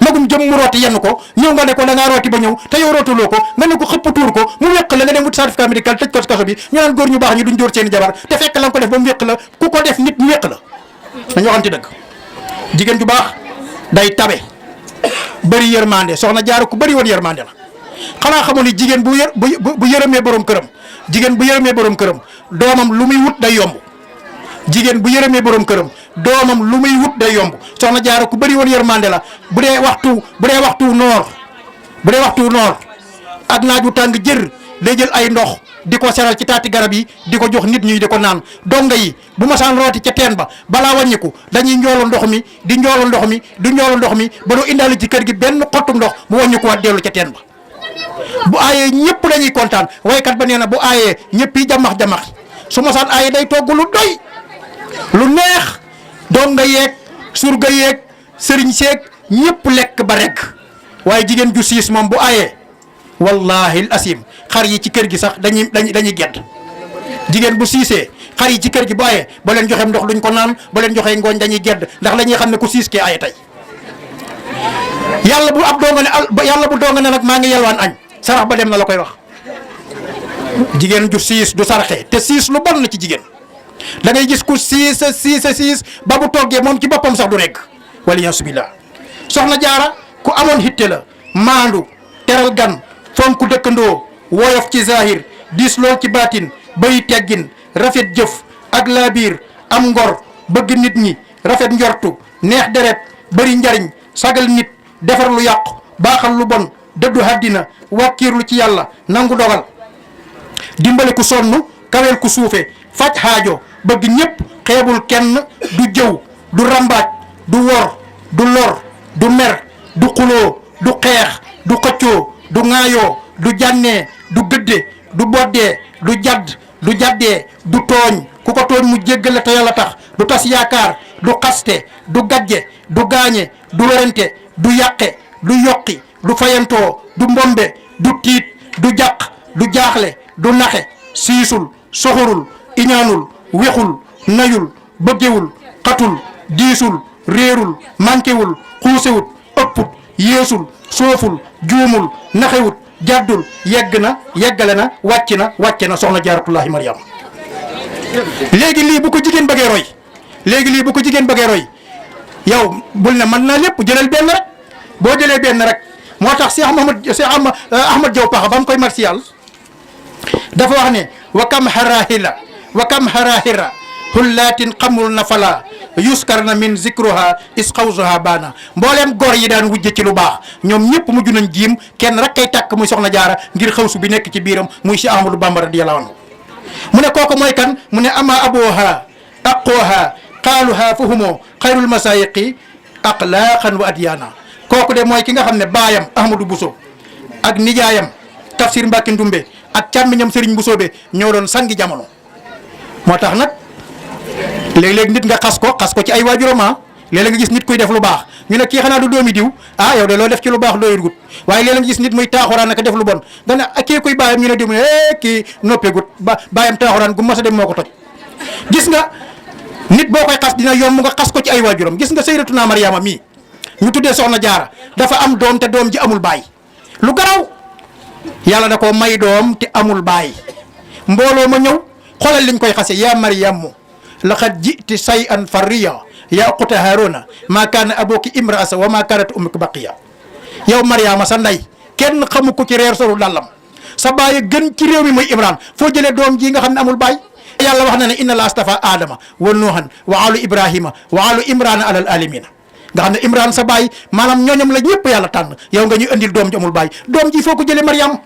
magum jëm mu rooti yenn ko ñëw nga ne ko da ngaa rooti ba ñëw te yow rootuloo ko nga ne ko xëpp tuur ko mu wéq la nga dem wut certificat médical tëj ko ci kaso bi ñu naan góor ñu baax ñu duñ dóor seeni jabar te fekk la nga ko def ba mu wéq la ku ko def nit mu wéq la dañu waxante dëgg jigéen ju baax day tabe bëri yërmande soxna Jaara ku bëri woon yërmande la xanaa xamoon ni jigéen bu yërëmee borom këram jigéen bu yërëmee borom këram doomam lu muy wut day yomb jigéen bu yërëmee borom këram doomam lu muy wut day yomb soxna Jaara ku bëri woon yërmande la bu dee waxtu noor ak naaj wu tàng jër day jël ay ndox di ko seral ci taati garab yi di ko jox nit ñi di ko naan donga yi bu ma saan rooti ca teen ba balaa wàññiku dañuy njoolo ndox mi di njoolo ndox mi ba doo indaale ci kër gi benn xottu ndox mu wàññiku waat dellu ca teen ba bu aayee ñëpp dañuy kontaan waykat ba nee na bu aayee ñëpp yi jamax su ma saan aayee day togg lu doy lu neex donga yeeg surga yeeg sëriñ seeg ñëpp lekk ba rek waaye jigéen ju siis moom bu aayee wallahi asim xar yi ci kër gi sax dañuy gedd jigéen bu siisee xar yi ci kër gi bu ayee ba leen joxee ndox duñ ko naan ba leen joxee ngooñ dañuy gedd ndax la ñuy xam ne ku siis kee aye tey yàlla bu doonga ne nag maa ngi yelwaan añ sarax ba dem na la koy wax jigéen ju siis du saraxee te siis lu bon na ci jigéen da ngay gis ku siis ba bu toggee moom ci boppam sax du rekk waliyaasu billaah soxna Jaara ku amoon hitte la maandu teral gan fonk dëkkandoo woyof ci zahir diis lool ci baatin bay teggin rafet jëf ak laabiir am ngor bëgg nit ñi rafet njortu neex deret bëri njariñ sagal nit defar lu yàqu baaxal lu bon dëddu àddina wàkkiirlu ci yàlla nangu dogal dimbale ku sonn kawel ku suufe faj xaajo bëgg ñépp xeebul kenn du jëw du rambaaj du wor du lor du mer du xuloo du xeex du xëccoo du ŋaayoo du jànnee du gëdde du boddee du jadd du jaddee du tooñ ku ko tooñ mu jéggale te yàlla tax du tas yaakaar du xaste du gajje du gaañe du werante du yàqe du yokki du fayantoo du mbombe du tiit du jàq du jaaxle du naxe siisul soxorul iñaanul wexul nayul bëggewul xatul diisul réerul mànkewul xuusewut ëpput yéesul sooful juumul naxewut jàddul yeggale na wàcce na soxna Jaaratullaahi Mariam léegi lii bu ko jigéen bëggee roy yow bul ne mën naa lépp jëlal benn rek boo jëlee benn rek moo tax Cheikh Ahmad Diaw Pakha ba mu koy martial dafa wax ne wa kam harahira hullatin xamul na fala yuskar na min zikruha isxawsuha baana mbooleem góor yi daan wujje ci lu baax ñoom ñëpp mujj nañ jiim kenn rek kay tàkk muy soxna jaara ngir xawsu bi nekk ci biiram muy Cheikh Ahmadou Bamba radiyallahu anhu mu ne kooku mooy kan mu ne ama aboha aqooha qaaluha fa humo xayrul masayiqi aqlaaqan wa adyaana kooku de mooy ki nga xam ne baayam Ahmadou Bousso ak nijaayam Tafsir Mbacke Ndumbe ak càmmiñam Serigne Bousso be ñoo doon sangi jamono moo tax nag léeg-léeg nit nga xas ko ci ay waajuram léeg-léeg nga gis nit kuy def lu baax ñu ne kii xanaa du doomi diw yow de loo def ci lu baax doyul gut waaye léeg-léeg nga gis nit muy taaxuraan naka def lu bon nga ne kii kuy bàyyam ñu ne diw ne kii noppeegut bàyyam taaxuraan gu mas a dem moo ko toj gis nga nit boo koy xas dina yomb nga xas ko ci ay waajuram gis nga Sayyidatuna Mariama mii ñu tuddee Soxna Jaara dafa am doom te doom ji amul baay lu garaw yàlla da ko may doom te amul baay mbooloo ma ñëw xoolal liñ koy xase yaa Mariamu laqad jiti shay'an farriya yaa ukhta Haruna maa kaana abuki imraasa wa maa kaanat ummuki baqiya yow Mariama sa ndey kenn xamu ko ci reer solu dàllam sa baay gën ci réew mi muy Imran foo jëlee doom ji nga xam ne amul baay yàlla wax na ne inna la astafa adama wa nuuhan wa alu ibrahima wa alu imrana alal alamina nga xam ne Imran sa baay maanaam ñooñam la ñëpp yàlla tànn yow nga ñuy andil doom ji amul baay doom ji foo ko jëlee Mariam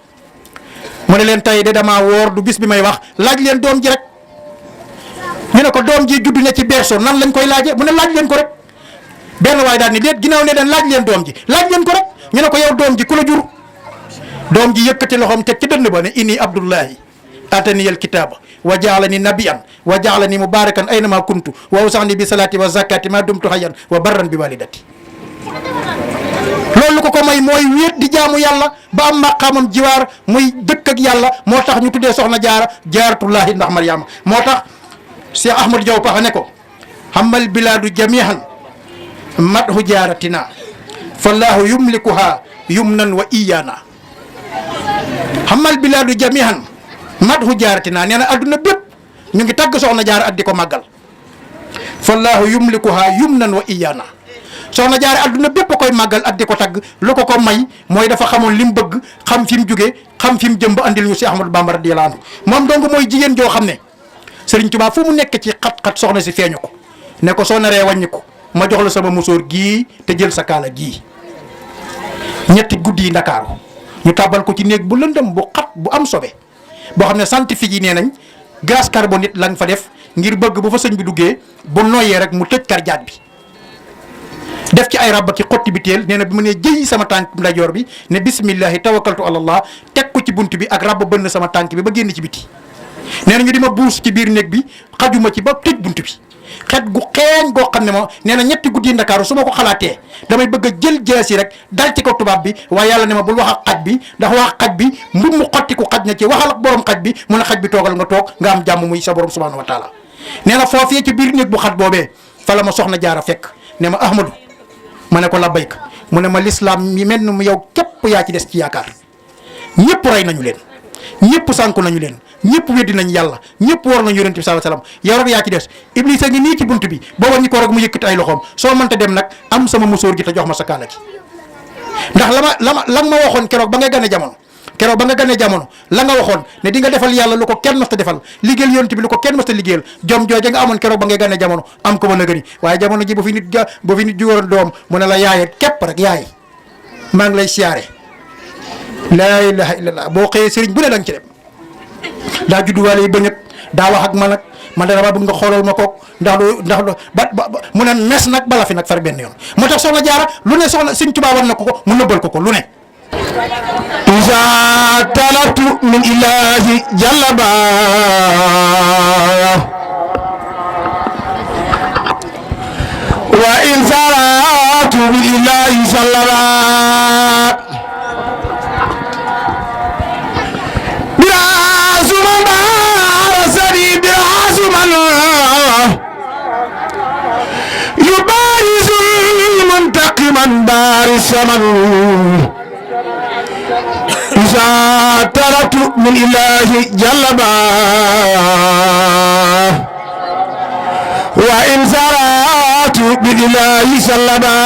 mu ne leen tey de damaa woor du bis bi may wax laaj leen doom ji rek ñu ne ko doom ji juddu ne ci berceau nan lañ koy laaje mu ne laaj leen ko rek benn waay daal ni déet ginnaaw ne den laaj leen doom ji laaj leen ko rek ñu ne ko yow doom ji ku la jur doom ji yëkkati loxoom teg ci dënn ba ne inni abdullahi atani al kitaba wa jaalani nabiyan wa jaalani mubarakan aynama kuntu wa awsani bi salati wa zakati ma dumtu hayyan wa barran bi walidati loolu ko may mooy wéet di jaamu yàlla ba am maqaamam jiwaar muy dëkk ak yàlla moo tax ñu tuddee soxna jaara jaaratullahi ndax Mariama moo tax Cheikh Ahmadou Diaw Pakha ne ko hamal biladu jamihan madhu jaaratina fallahu yumlikuha yumnan wa iyana hamal biladu jamihan madhu jaaratina nee na adduna bépp ñu ngi tagg soxna jaara ak di ko màggal fallahu yumlikuha yumnan wa iyana soxna jaara adduna bépp koy màggal ak di ko tagg lu ko may mooy dafa xamoon li mu bëgg xam fi mu jóge xam fi mu jëm ba andil ñu si Ahmadou Bamba radiyallahu anhu moom dong mooy jigéen joo xam ne Sëriñ Tuubaa fu mu nekk ci xat-xat soxna si feeñu ko ne ko soo naree wàññi ko ma jox la sama musóor gii te jël sa kaala gii ñetti guddi yi Ndakaaru ñu tàbbal ko ci néeg bu lëndëm bu xat bu am sobe boo xam ne scientifique yi nee nañ gaz carbonique lañ fa def ngir bëgg bu fa sëñ bi duggee bu noyyee rek mu tëj cardiaque bi def ci ay rabba ki xotti bi teel nee na bi mu ne jëyi sama tànk ndajoor bi ne bismillahi tawakkaltu ala allah teg ko ci bunt bi ak rabba bënn sama tànk bi ba génn ci biti nee na ñu di ma buus ci biir néeg bi xajuma ci ba tëj bunt bi xet gu xeeñ goo xam ne ma nee na ñetti guddi Ndakaaru su ma ko xalaatee damay bëgg a jël jaasi rek dal ci ko tubaab bi waaye yàlla ne ma bul wax ak xaj bi ndax wax xaj bi mbub mu xotti ku xaj na ci waxal ak borom xaj bi mu ne xaj bi toogal nga toog nga am jàmm muy sa borom subhanahu wa taala nee na foofee ci biir néeg bu xat boobee fa la ma soxna jaara fekk ne ma Ahmadou ma ne ko labbayka mu ne ma lislaam mi mel ni yow képp yaa ci des ci yaakaar ñëpp rey nañu leen ñëpp sànku nañu leen ñëpp weddi nañ yàlla ñëpp war nañu yonent bi sallallahu alayhi wasallam yow rek yaa ci des Iblis a ngi nii ci bunt bi booba ñu ko rek mu yëkkati ay loxoom soo mënta dem nag am sama musóor gi te jox ma sa kaala gi ndax la ma waxoon keroog ba nga gane jamono la nga waxoon ne di nga defal yàlla lu ko kenn mës ta defal liggéeyal yonent bi lu ko kenn mës ta liggéeyal jom jooje nga amoon keroog ba ngay gane jamono am ko ba nëgëni waaye jamono ji bu fi nit jugoon doom mu ne la yaaye képp rek yaay maa ngi lay siyaare laa ilaha illallah boo xëyee sëriñ bu ne danga ci dem daa judduwaale yi bañ daa wax ak man nag man dama bëgg nga xoolal ma kook ndax ba mu ne mes nag bala fi nag far benn yoon moo tax soxna jaara lu ne soxna Sëriñ Tuubaa war na ko mu nëbbal ko lu ne iza talatu min ilahi jallaba wa in saratu min ilahi sallaba يبارز منتقما بارس من إذا تركت من إله جلبا وإن زرعت بالإله سلبا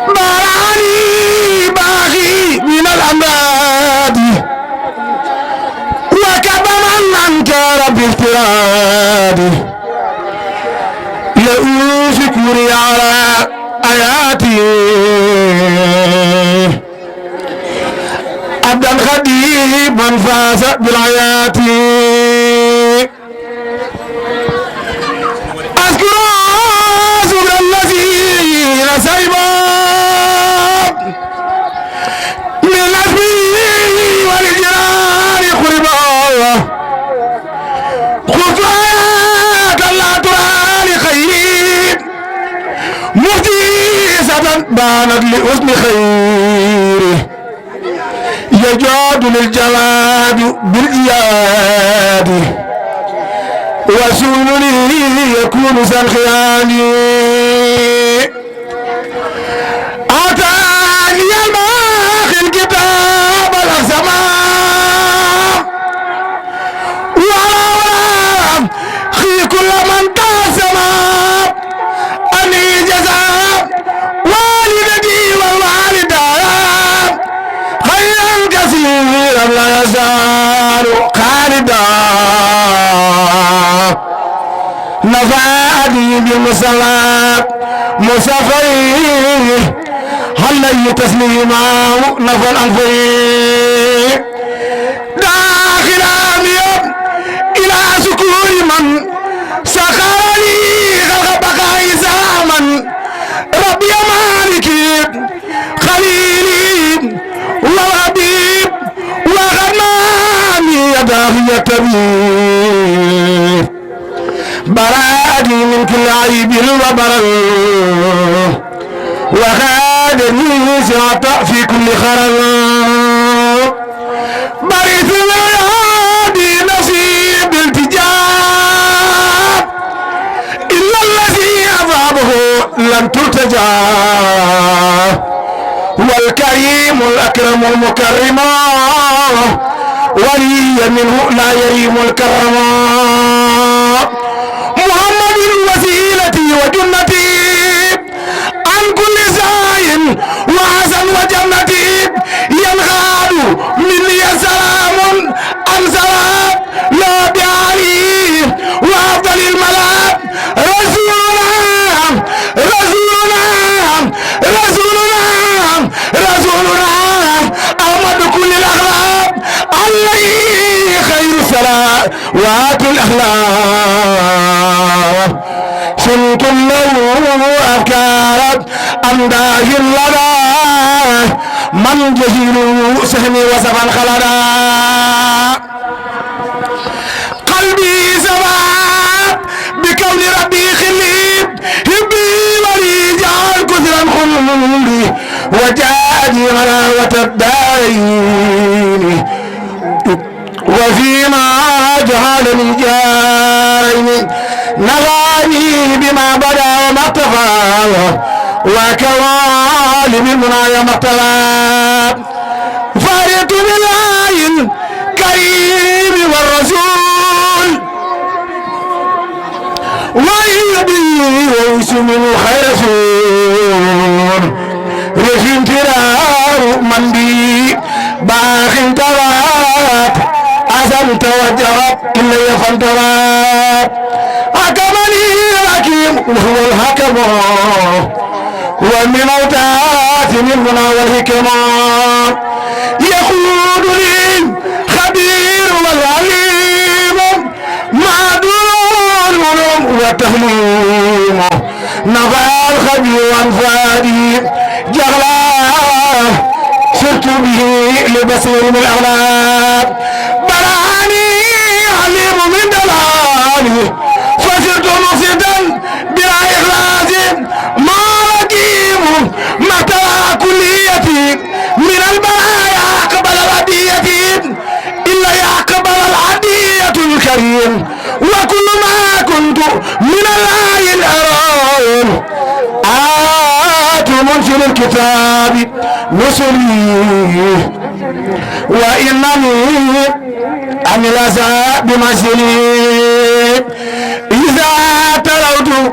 باراني باغي من الأمراض خديما فاز بالحياة أذكر سبل الذين سيبوا من الأسمي والجيران قربا خطوات لا ترى لخير مفتيسة بانت لحسن خيره يجاد للجواد بالإياد وسول لي يكون سنخياني أعطاني الماخي الكتاب الأسماء ولا خي كل من قاسم أني جزاء والدتي والوالدة خيرا كثيرا لا يزال خالدا نفعني بالمصلات مصفي هل تسليما نفى الأنفي داخلا اليوم إلى سكون من سخرني خلق بقاء زمن ربي مالكي خليلي وحبيب وغناني يداه يتبي برادي من كل عيب وبرر وخادني سعطاء في كل خرر بريت العيادي نصيب التجاب إلا الذي أصابه لم ترتجى والكريم الأكرم المكرم ولي منه لا يريم الكرم محمد وسيلتي وجنتي عن كل زاين وحسن وجنتي ينغاد مني سلام عن سلام لا بعلي وأفضل الملاك رسولنا رسولنا رسولنا رسولنا أحمد كل الأخلاق عليه خير الصلاة وآتوا الأخلاق سنتم له أفكار أمداه لنا من جهل سهمي وسفا خلدا قلبي سبات بكون ربي خليب هبي ولي جعل كثرا خلي وجادي غلاوة الدارين وفيما جعلني جارين نغاني بما بدا وما اقتفى وكوالي بالمنايا ما اقتفى فارت بالله الكريم والرسول ويدي ويسمن خير رسول رفي امترار من بي باخ انترات أسن توجهت إلا يفنترات حكمني الحكيم وهو الحكم ومن أوتات منهنا والحكمة يقول لي خبير والعليم معدول العلوم والتهليم نفع الخبير وانفادي جغلا سرت به لبصير من الأغلاب براني عليم من دلالي فسرت مفسدا بلا إخلاص ما رقيم متى كليتي من البرايا قبل العدية إلا يقبل العدية الكريم وكل ما كنت من الله الأرام آت منزل الكتاب نصري وإنني عن الأسى بمسلي إذا تلوت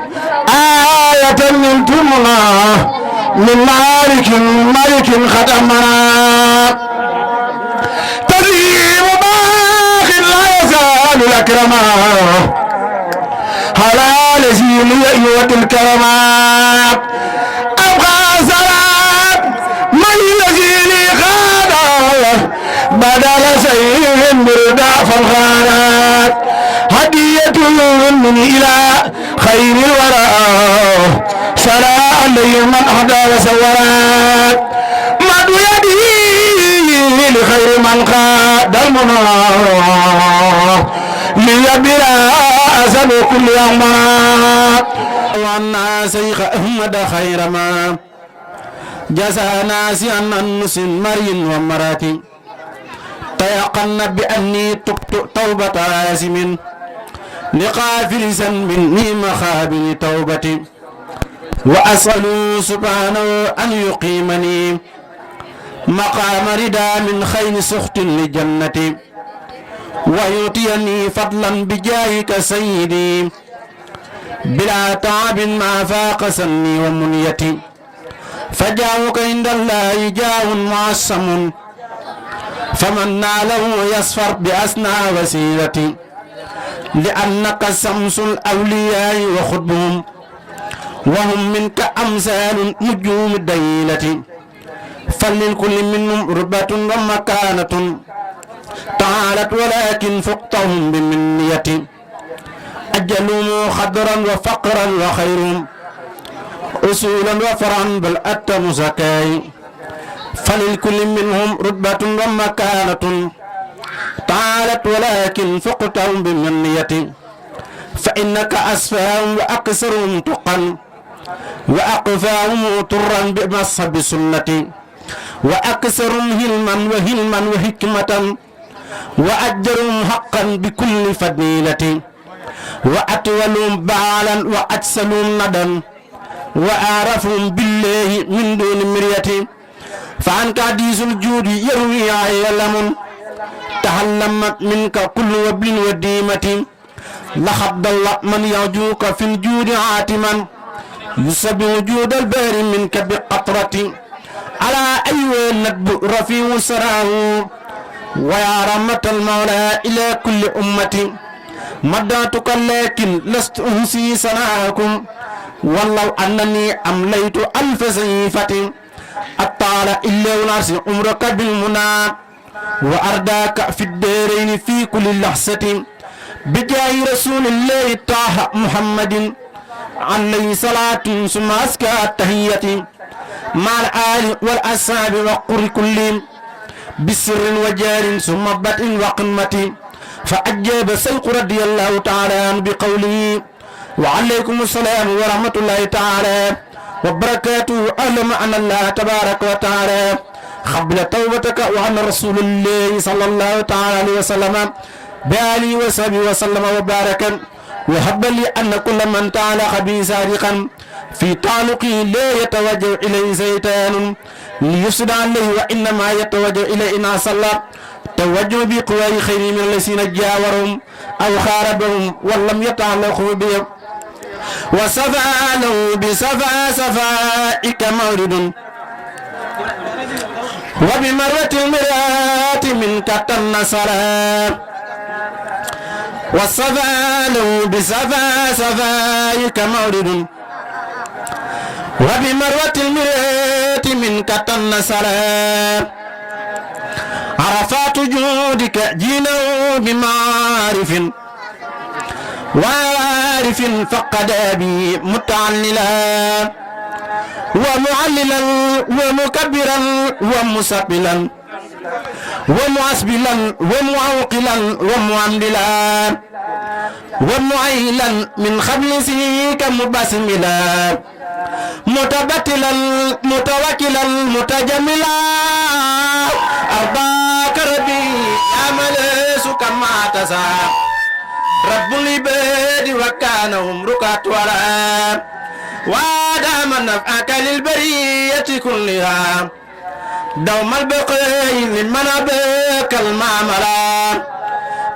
آية من تمنى من مالك ختمنا تسليم باخ لا يزال الأكرما حلال زيني يود الكرمات أبقى سلام من يزيني خادا بدل سيف بردا فالغارات هدية من إلى خير الورى سلا عليه من أهدى وسورات مد يدي لخير من قاد المنى ليبرا أسد كل يوم وأنا شيخ أحمد خير ما جزى ناسيا النس مري ومراتي تيقن بأني تبت توبة آسم لقافل ذنب مني مخابر توبتي وأسأل سبحانه أن يقيمني مقام ردا من خير سخط لجنتي ويؤتيني فضلا بجاهك سيدي بلا تعب ما فاق سني ومنيتي فجاءك عند الله جاه معصم فمن ناله يصفر بأسنى وسيرتي لأنك شمس الأولياء وخطبهم وهم منك أمثال نجوم الديلة فللكل منهم رتبة ومكانة تعالت ولكن فقتهم بمنية أجلهم خضرا وفقرا وخيرهم أصولا وفرعا بل أتم زكاي فللكل منهم رتبة ومكانة تعالت ولكن فقتهم بمنية فإنك أسفاهم وأقصرهم تقا وأقفاهم طرا بمصحب سنتي وأكثرهم هلما وهلما وحكمة وأجرهم حقا بكل فضيلة وأطولهم بعالا وأجسلهم ندا وأعرفهم بالله من دون مرية فعنك حديث الجود يروي عيلم تحلمت منك كل وبل وديمة لقد ضل من يرجوك في الجود عاتما يسب وجود البار منك بقطرة على أيوة الندب رفيع سراه ويا رحمة المولى إلى كل أمة مدعتك لكن لست أحصي سناكم والله أنني أمليت ألف سيفة أطال إلا ونرس عمرك بالمنى وأرداك في الدارين في كل لحظة بجاه رسول الله طه محمد عليه صلاة ثم أزكى التحية مع الآل والأصحاب وقر كلهم بسر وجار ثم بدء وقمة فأجاب سيق رضي الله تعالى عنه بقوله وعليكم السلام ورحمة الله تعالى وبركاته أعلم أن الله تبارك وتعالى قبل توبتك وأن رسول الله صلى الله تعالى عليه وسلم بآله وصحبه وسلم وبارك وهب لي أن كل من تعلق بي صادقا في تعلقه لا يتوجه إليه شيطان ليفسد عليه وإنما يتوجه إليه إن صلى توجه بقوى خير من الذين جاورهم أو خاربهم ولم يتعلقوا بهم وصفى له بصفى صفائك مورد وبمروة المرات منك النصرى وصفى له بصفى صفائك مورد وبمروة المرات منك النصرى عرفات جودك جينا بمعارف وعارف فقد أبي متعللا ومعللا ومكبرا ومسبلا ومعسبلا ومعوقلا ومعمدلا ومعيلا من خبل سيك مبسملا متبتلا متوكلا متجملا أرضاك ربي يا مليس كما تسا رب العباد وكان عمرك طولا وادام نفعك للبرية كلها دوم البقاء لمن أباك المعملا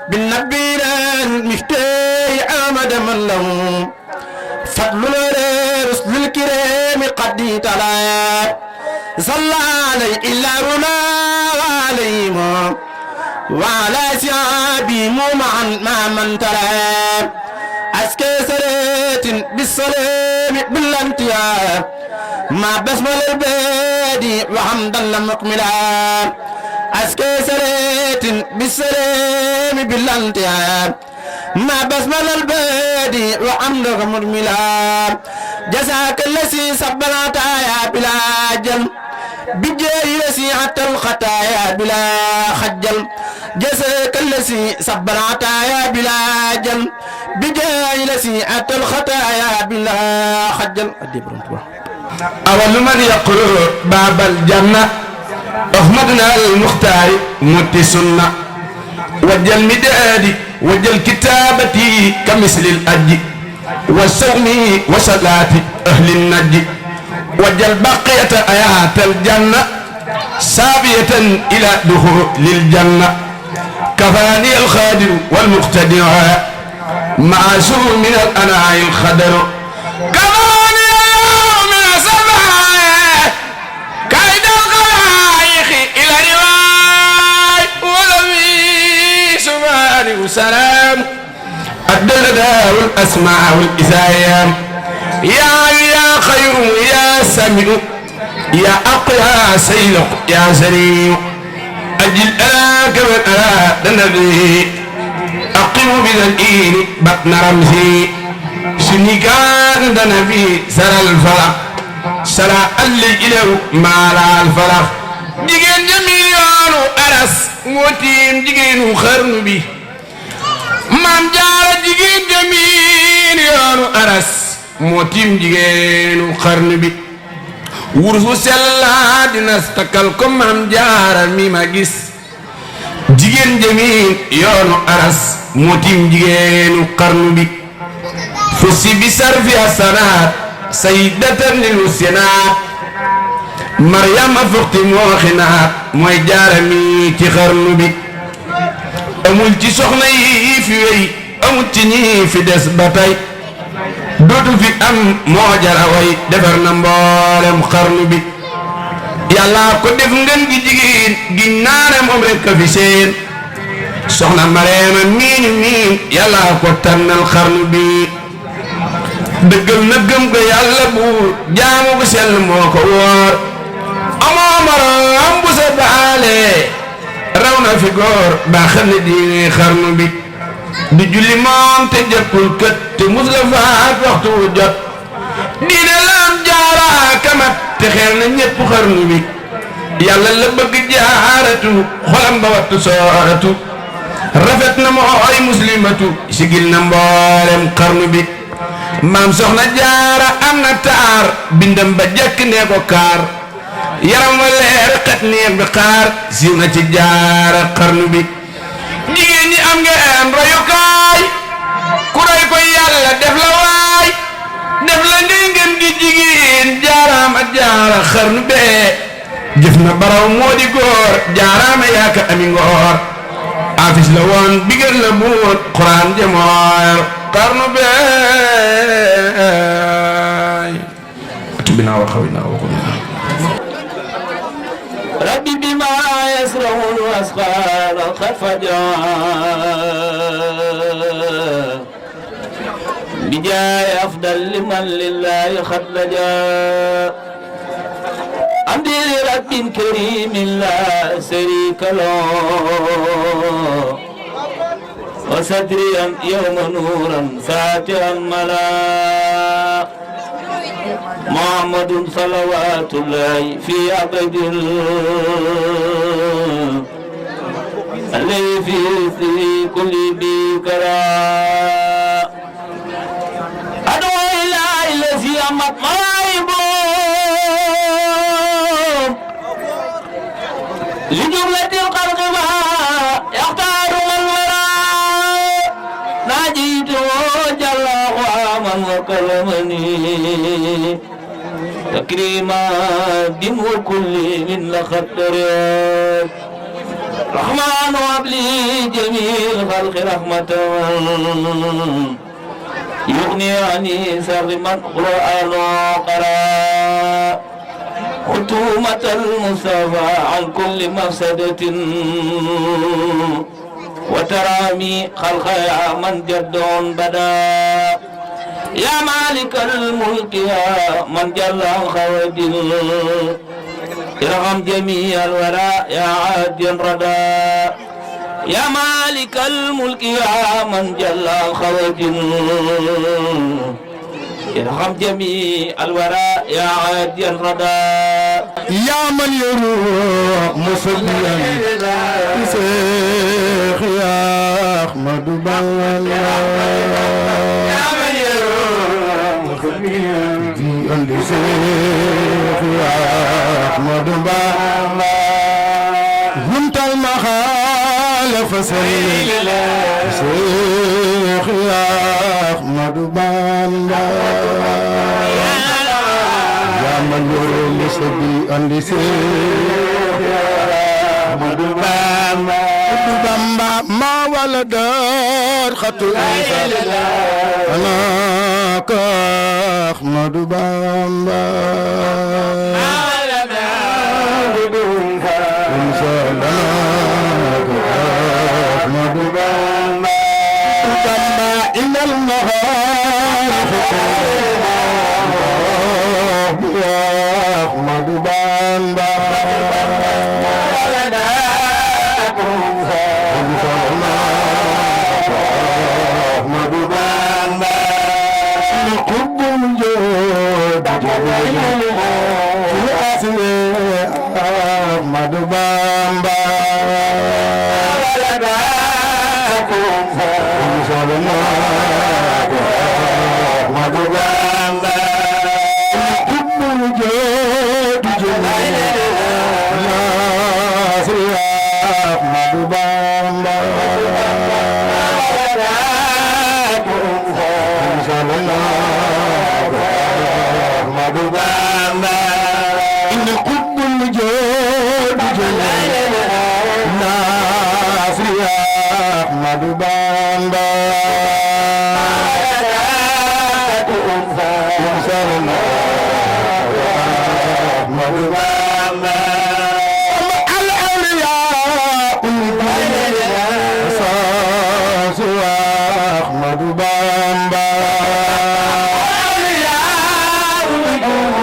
بالنبي المفتاح أحمد من له فضل رسل الكرام قد تلا صلى عليه إلا رنا وعليهم وعلى سعابهم معا مع من تلا أسكى سرات بالسلام بالانتهاء مع بسمة البادي وحمدا لمكملا أسكي سريت بالسلام بالانتهاء ما بسمل البادي وعمرك مرملا جزاك الذي صبرت يا بلا جل بجاي وسيعة الخطايا بلا خجل جزاك الذي صبرت يا بلا جل بجاي وسيعة الخطايا بلا خجل أول من يقرر باب الجنة أحمدنا المختار مت سنة وجل مدادي وجل كتابتي كمثل الأج والصوم وصلاة أهل النج وجل بقية آيات الجنة سابية إلى دخول الجنة كفاني الخادر والمقتدر مع سوء من الأناء الخدر كفاني اليوم من السماء كيد الخلائق إلى رواي ولمي سبحانه وسلام أدل دار الأسماء والإسايام يا خير يا سميع يا أقيا سيلق يا سريع أجل ألاك من أراد النبي أقيم بالإين بطن رمزي سنكان النبي سر الفلق سرى اللي إلو مالا الفلق جيجين جميل أرس موتيم جيجين خرن بي مام جارة جيجين جميل أرس mootim jigéenu xarnu bi wursu sellaa dina stakal ko maam jaara mi ma gis jigéen jamiin yoonu aras mootim jigéenu xarnu bi fusi bi sarfi asanaat sayyidatan lil sinaat maryama fuxti moo xinaat mooy jaara mi ci xarnu bi amul ci soxna yi fi wéy amul ci ñi fi des ba tey dootu fi am moo jara way defar na mboolem xarnu bi yàlla ko def ngeen gi jigéen giñ naane moom rek a fi seen soxna Mareema miinu miin yàlla ko tànnal xarnu bi dëggal na gëm ko yàlla buur jaamu ko sell moo ko woor amoo moroom bu sa baale raw na fi góor ba xam ne diine xarnu bi di julli moom te jëppul kët te mus la faat waxtu wu jot diine lam jaara kamat te xeer na ñépp xarnu bi yàlla la bëgg jaaratu xolam ba wattu sooratu rafet na mooy muslimatu sigil na mboolem xarnu bi maam soxna jaara am na taar bindam ba jekk nee ko kaar yaram wa leer xet neex bi xaar siiw na ci jaara xarnu bi jigéen ñi am ngeen royukaay ku roy ko yàlla def la waay def la ngay ngeen di jigéen jaaraama jaara xarnu bee jëf na baraw moo di góor jaaraama yaaka ami ngoor afis la woon bigal la buut xuraan jemooy xarnu bee atubinaa wa xawinaa wa xawinaa ربي بما يسره الأسقال قد فجأ بجاي أفضل لمن لله قد لجا أمدي لرب كريم لا شريك له وصدري يوم نورا فاتحا ملا محمد صلوات الله في عبد عليه في كل بكرا أدعو إلى الذي أمت مرايبه لجملة الخلق ما يختار من وراء ناجيته جل ومن وكرمني تكريما بم وكل من لخطر رحمن وابلي جميع الخلق رحمة يغني عني سر من قرآن قرأ ختومة المصطفى عن كل مفسدة وترامي خلق يا من جد بدا يا مالك الملك يا من جل خوادل ارحم جميع الورى يا عادي الردى يا مالك الملك يا من جل خوج ارحم جميع الورى يا عادي الردى يا من يروح مصليا شيخ يا احمد بلال يا من يروح مصليا شيخ يا احمد بلال انت المخالف سيد شيخ يا احمد بلال من يوم سبي أندي سير مدبامة ما ولدار خطو أنا كاخ مدبامة إن شاء الله كاخ مدبامة إن النهار أحمد بامبا أحمد بامبا حب الجود في أسماء أحمد بامبا أحمد بامبا جود جميل ناصر أحمد بامبا إن شاء الله أحمد بامبا إن القطب الجود جميل ناصر أحمد بامبا إن شاء الله الأولياء أساس أحمد بامبا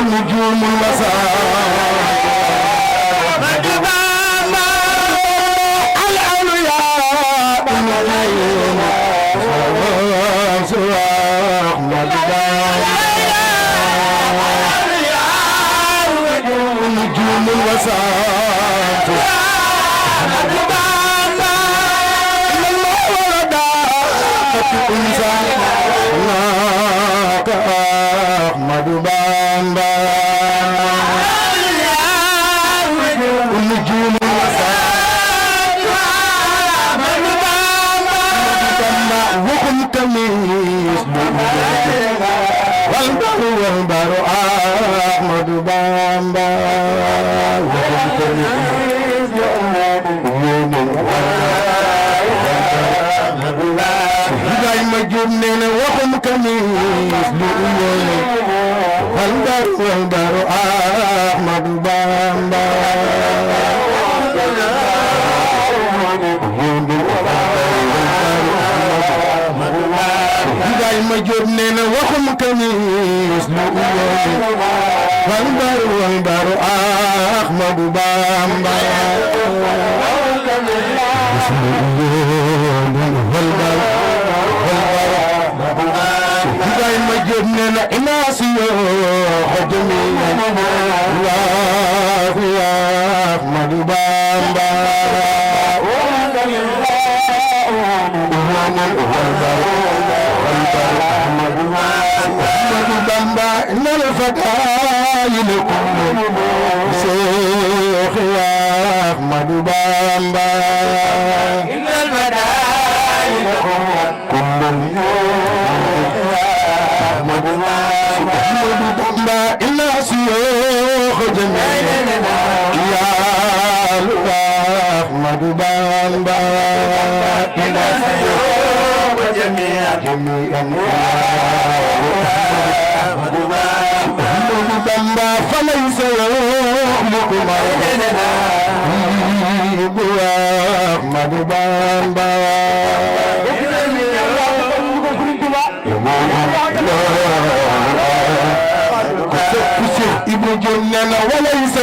نجوم المساء أحمد بامبا الأولياء أساس أحمد بامبا نجوم الوساط أحمد بامبا لما ولد إنسان هناك أحمد بامبا نجوم الوساط أحمد بامبا وهم تميز والبر أحمد بامبا دايما جبنين وهم كنيس والبر أحمد بامبا دايما جبنين وهم كنيس والبر أحمد بامبا دايما جبنين إناسيو حجمي الله يا أحمد بامبا أحمد بامبا إن الفتايل شيخ يا أحمد بامبا إن الفتايل أحمد بامبا إن شيوخ جميع يا أحمد بامبا إن شيوخ جميع أحمد بامبا فليس يخلق أحمد بامبا ابن جنن وليس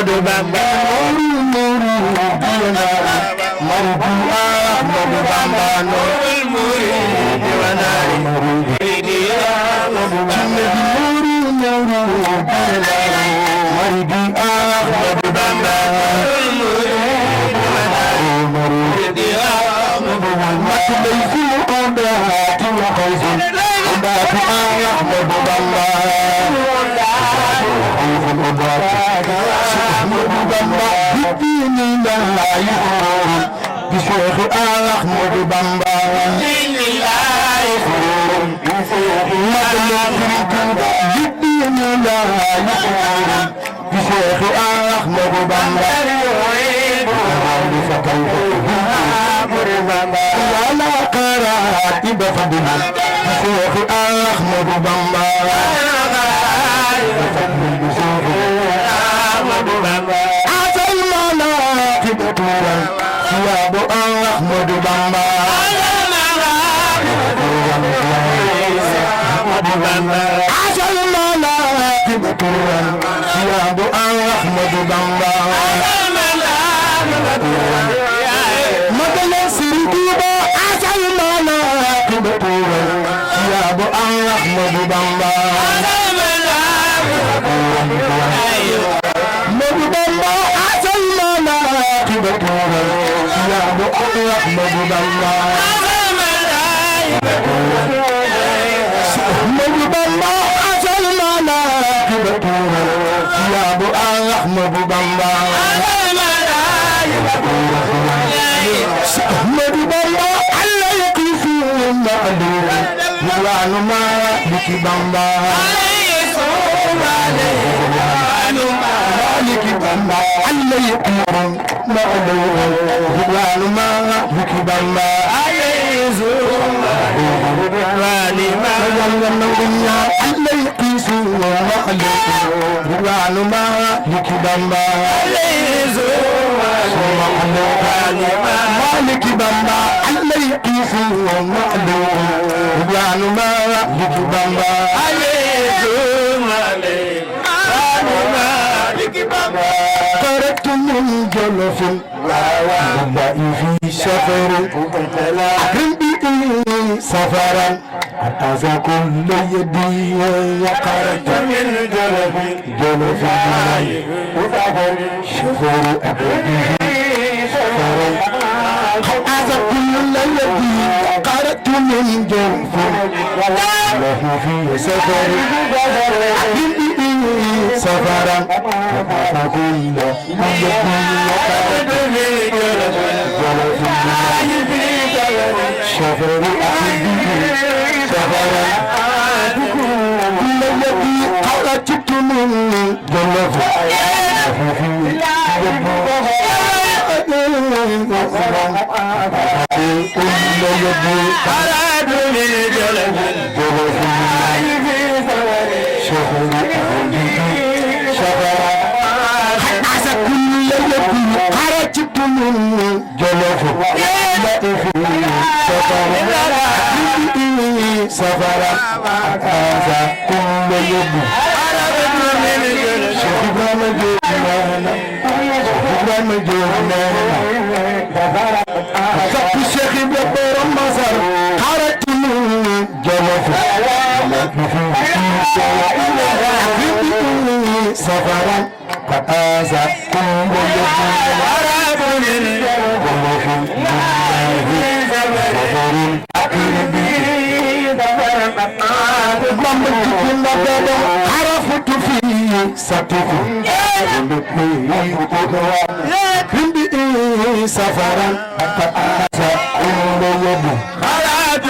Ahmadu Bamba Maridu Ahmadu Bamba Nurul Muridi wa Nari Muridi Ahmadu Bamba Maridu Ahmadu Bamba Nurul Muridi wa Nari Muridi Ahmadu Bamba Laysi Onda Tiwa Khaysin Onda Ahmadu Bamba Ahmadu Bamba Bidini la yuhur Bishekh Ahmadu Bamba Bidini la yuhur Bidini la yuhur Bishekh Ahmadu Bamba Wala qarati bafadina Bishekh Ahmadu Bamba Asal manaqib turan Siyabu Ahmadu Bamba Asal manaqib turan Siyabu Ahmadu Bamba Madala Sirikuba Asal manaqib turan Siyabu Ahmadu Bamba Ahmadu Bamba asal manaqib turan Siyabu Ahmadu Bamba Ahmadu Bamba asal manaqib turan Siyabu Ahmadu Bamba Ahmadu Bamba Allah yakifu ma'lum Yulanu Maliki Bamba Maliki Bamba Allah yakifu ma'lum Yulanu Maliki Bamba Maliki Bamba Allah yakifu ma'lum Yulanu Maliki Bamba خرجت من جلف والله في سفر أكرم بي سفرا أتى كل يدي وخرجت من جلف سفر أكرم بي سفرا أتى كل يدي خرجت من جلف والله في سفر أكرم بي سفرا فكل شفر سفرا كل الذي خرجت من جلف كل الذي خرجت من جلف شفر عسى كل الذي خرجت من جلف سفرا عسى كل الذي خرجت من جلف شفرا مجنانا شفرا مجنانا سقف الشيخ بطور المصر خرجت من جلف سفرا فآزا كل العرب من عرفت فيه سطف سفرا فآزا كل يد خرج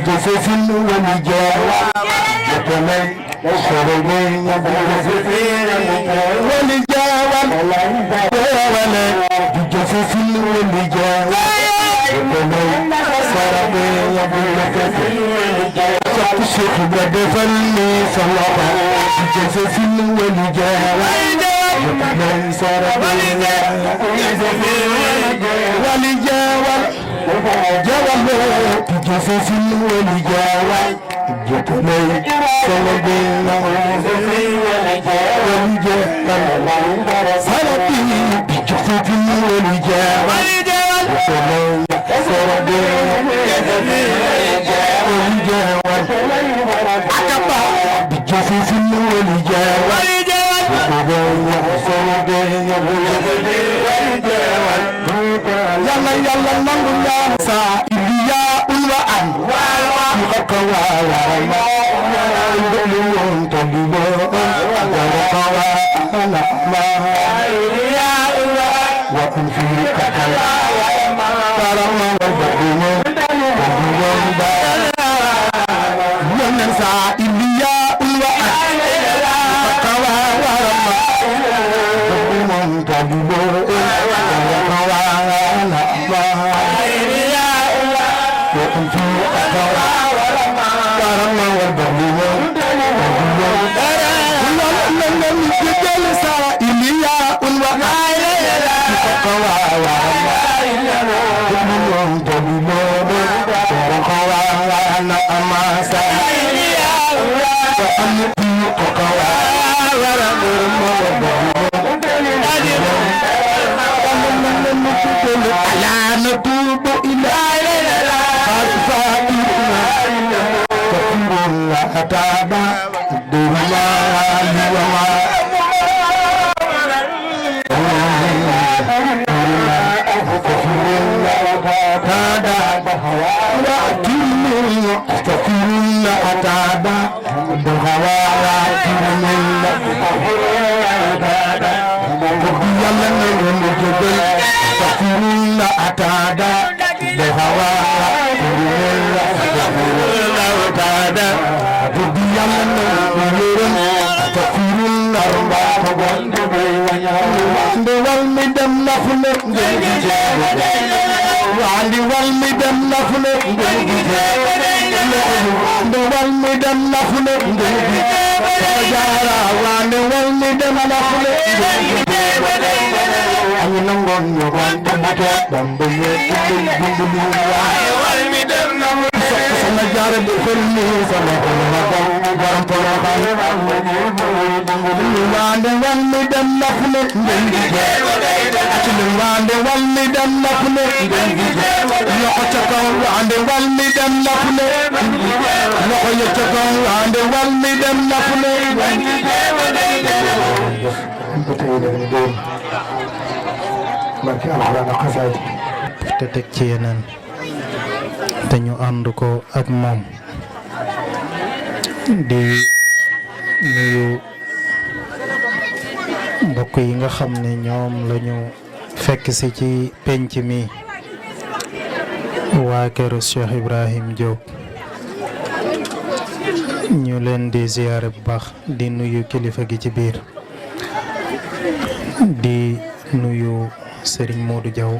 جسس ونجاة يتمي شربين ونجاة جسس ونجاة يتمي شربين شق الشيخ بدفلني صلابا جسس ونجاة يتمي شربين ونجاة jawalo jofofin wali jawal jotulay salabina wali jawal salati jofofin wali jawal jotulay salabina akaba jofofin wali jawal yàlla nangu ñaan sa iliya ulwa an ko wala ma ndelu won tali mo ko wala ma iliya ulwa wa kun fi katala ma tarama wa badino ñaan sa iliya ulwa an ko wala ma ndelu tali mo te teg ci yeneen te ñu ànd ko ak moom di nuyu mbokk yi nga xam ne ñoom lañu fekk si ci penc mi waa kër Cheikh Ibrahim Diop ñu leen di ziyaare bu baax di nuyu kilifa gi ci biir di nuyu Serigne Modou Diaw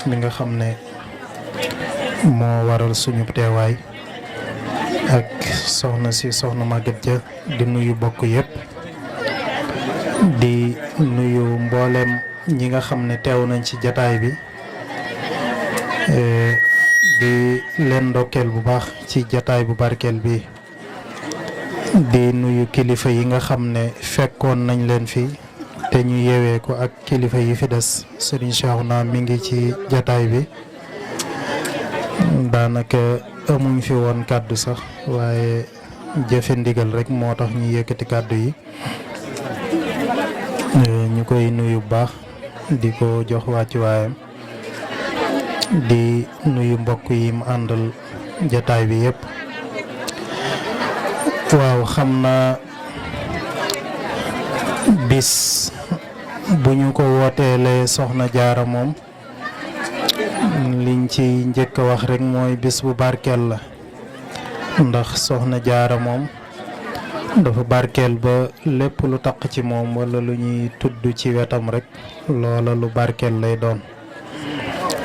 mi nga xam ne moo waral suñu teewaay ak soxna Maguette Dia di nuyu bokk yépp di nuyu mboolem ñi nga xam ne teew nañ ci jataay bi di leen ndokkeel bu baax ci jataay bu barkeel bi di nuyu kilifa yi nga xam ne fekkoon nañ leen fi te ñu yeewee ko ak kilifa yi fi des Serigne Cheikhouna mi ngi ci jataay bi daanaka amuñ fi woon kàddu sax waaye jëfe ndigal rek moo tax ñu yëkkati kàddu yi ñu koy nuyu bu baax di ko jox wàccuwaayam di nuyu mbokk yi mu àndal jataay bi yépp waaw xam naa bis bu ñu ko wooteelee Soxna Jaara moom liñ ci njëkk a wax rek mooy bis bu barkeel la ndax Soxna Jaara moom dafa barkeel ba lépp lu taq ci moom wala lu ñuy tudd ci wetam rek loola lu barkeel lay doon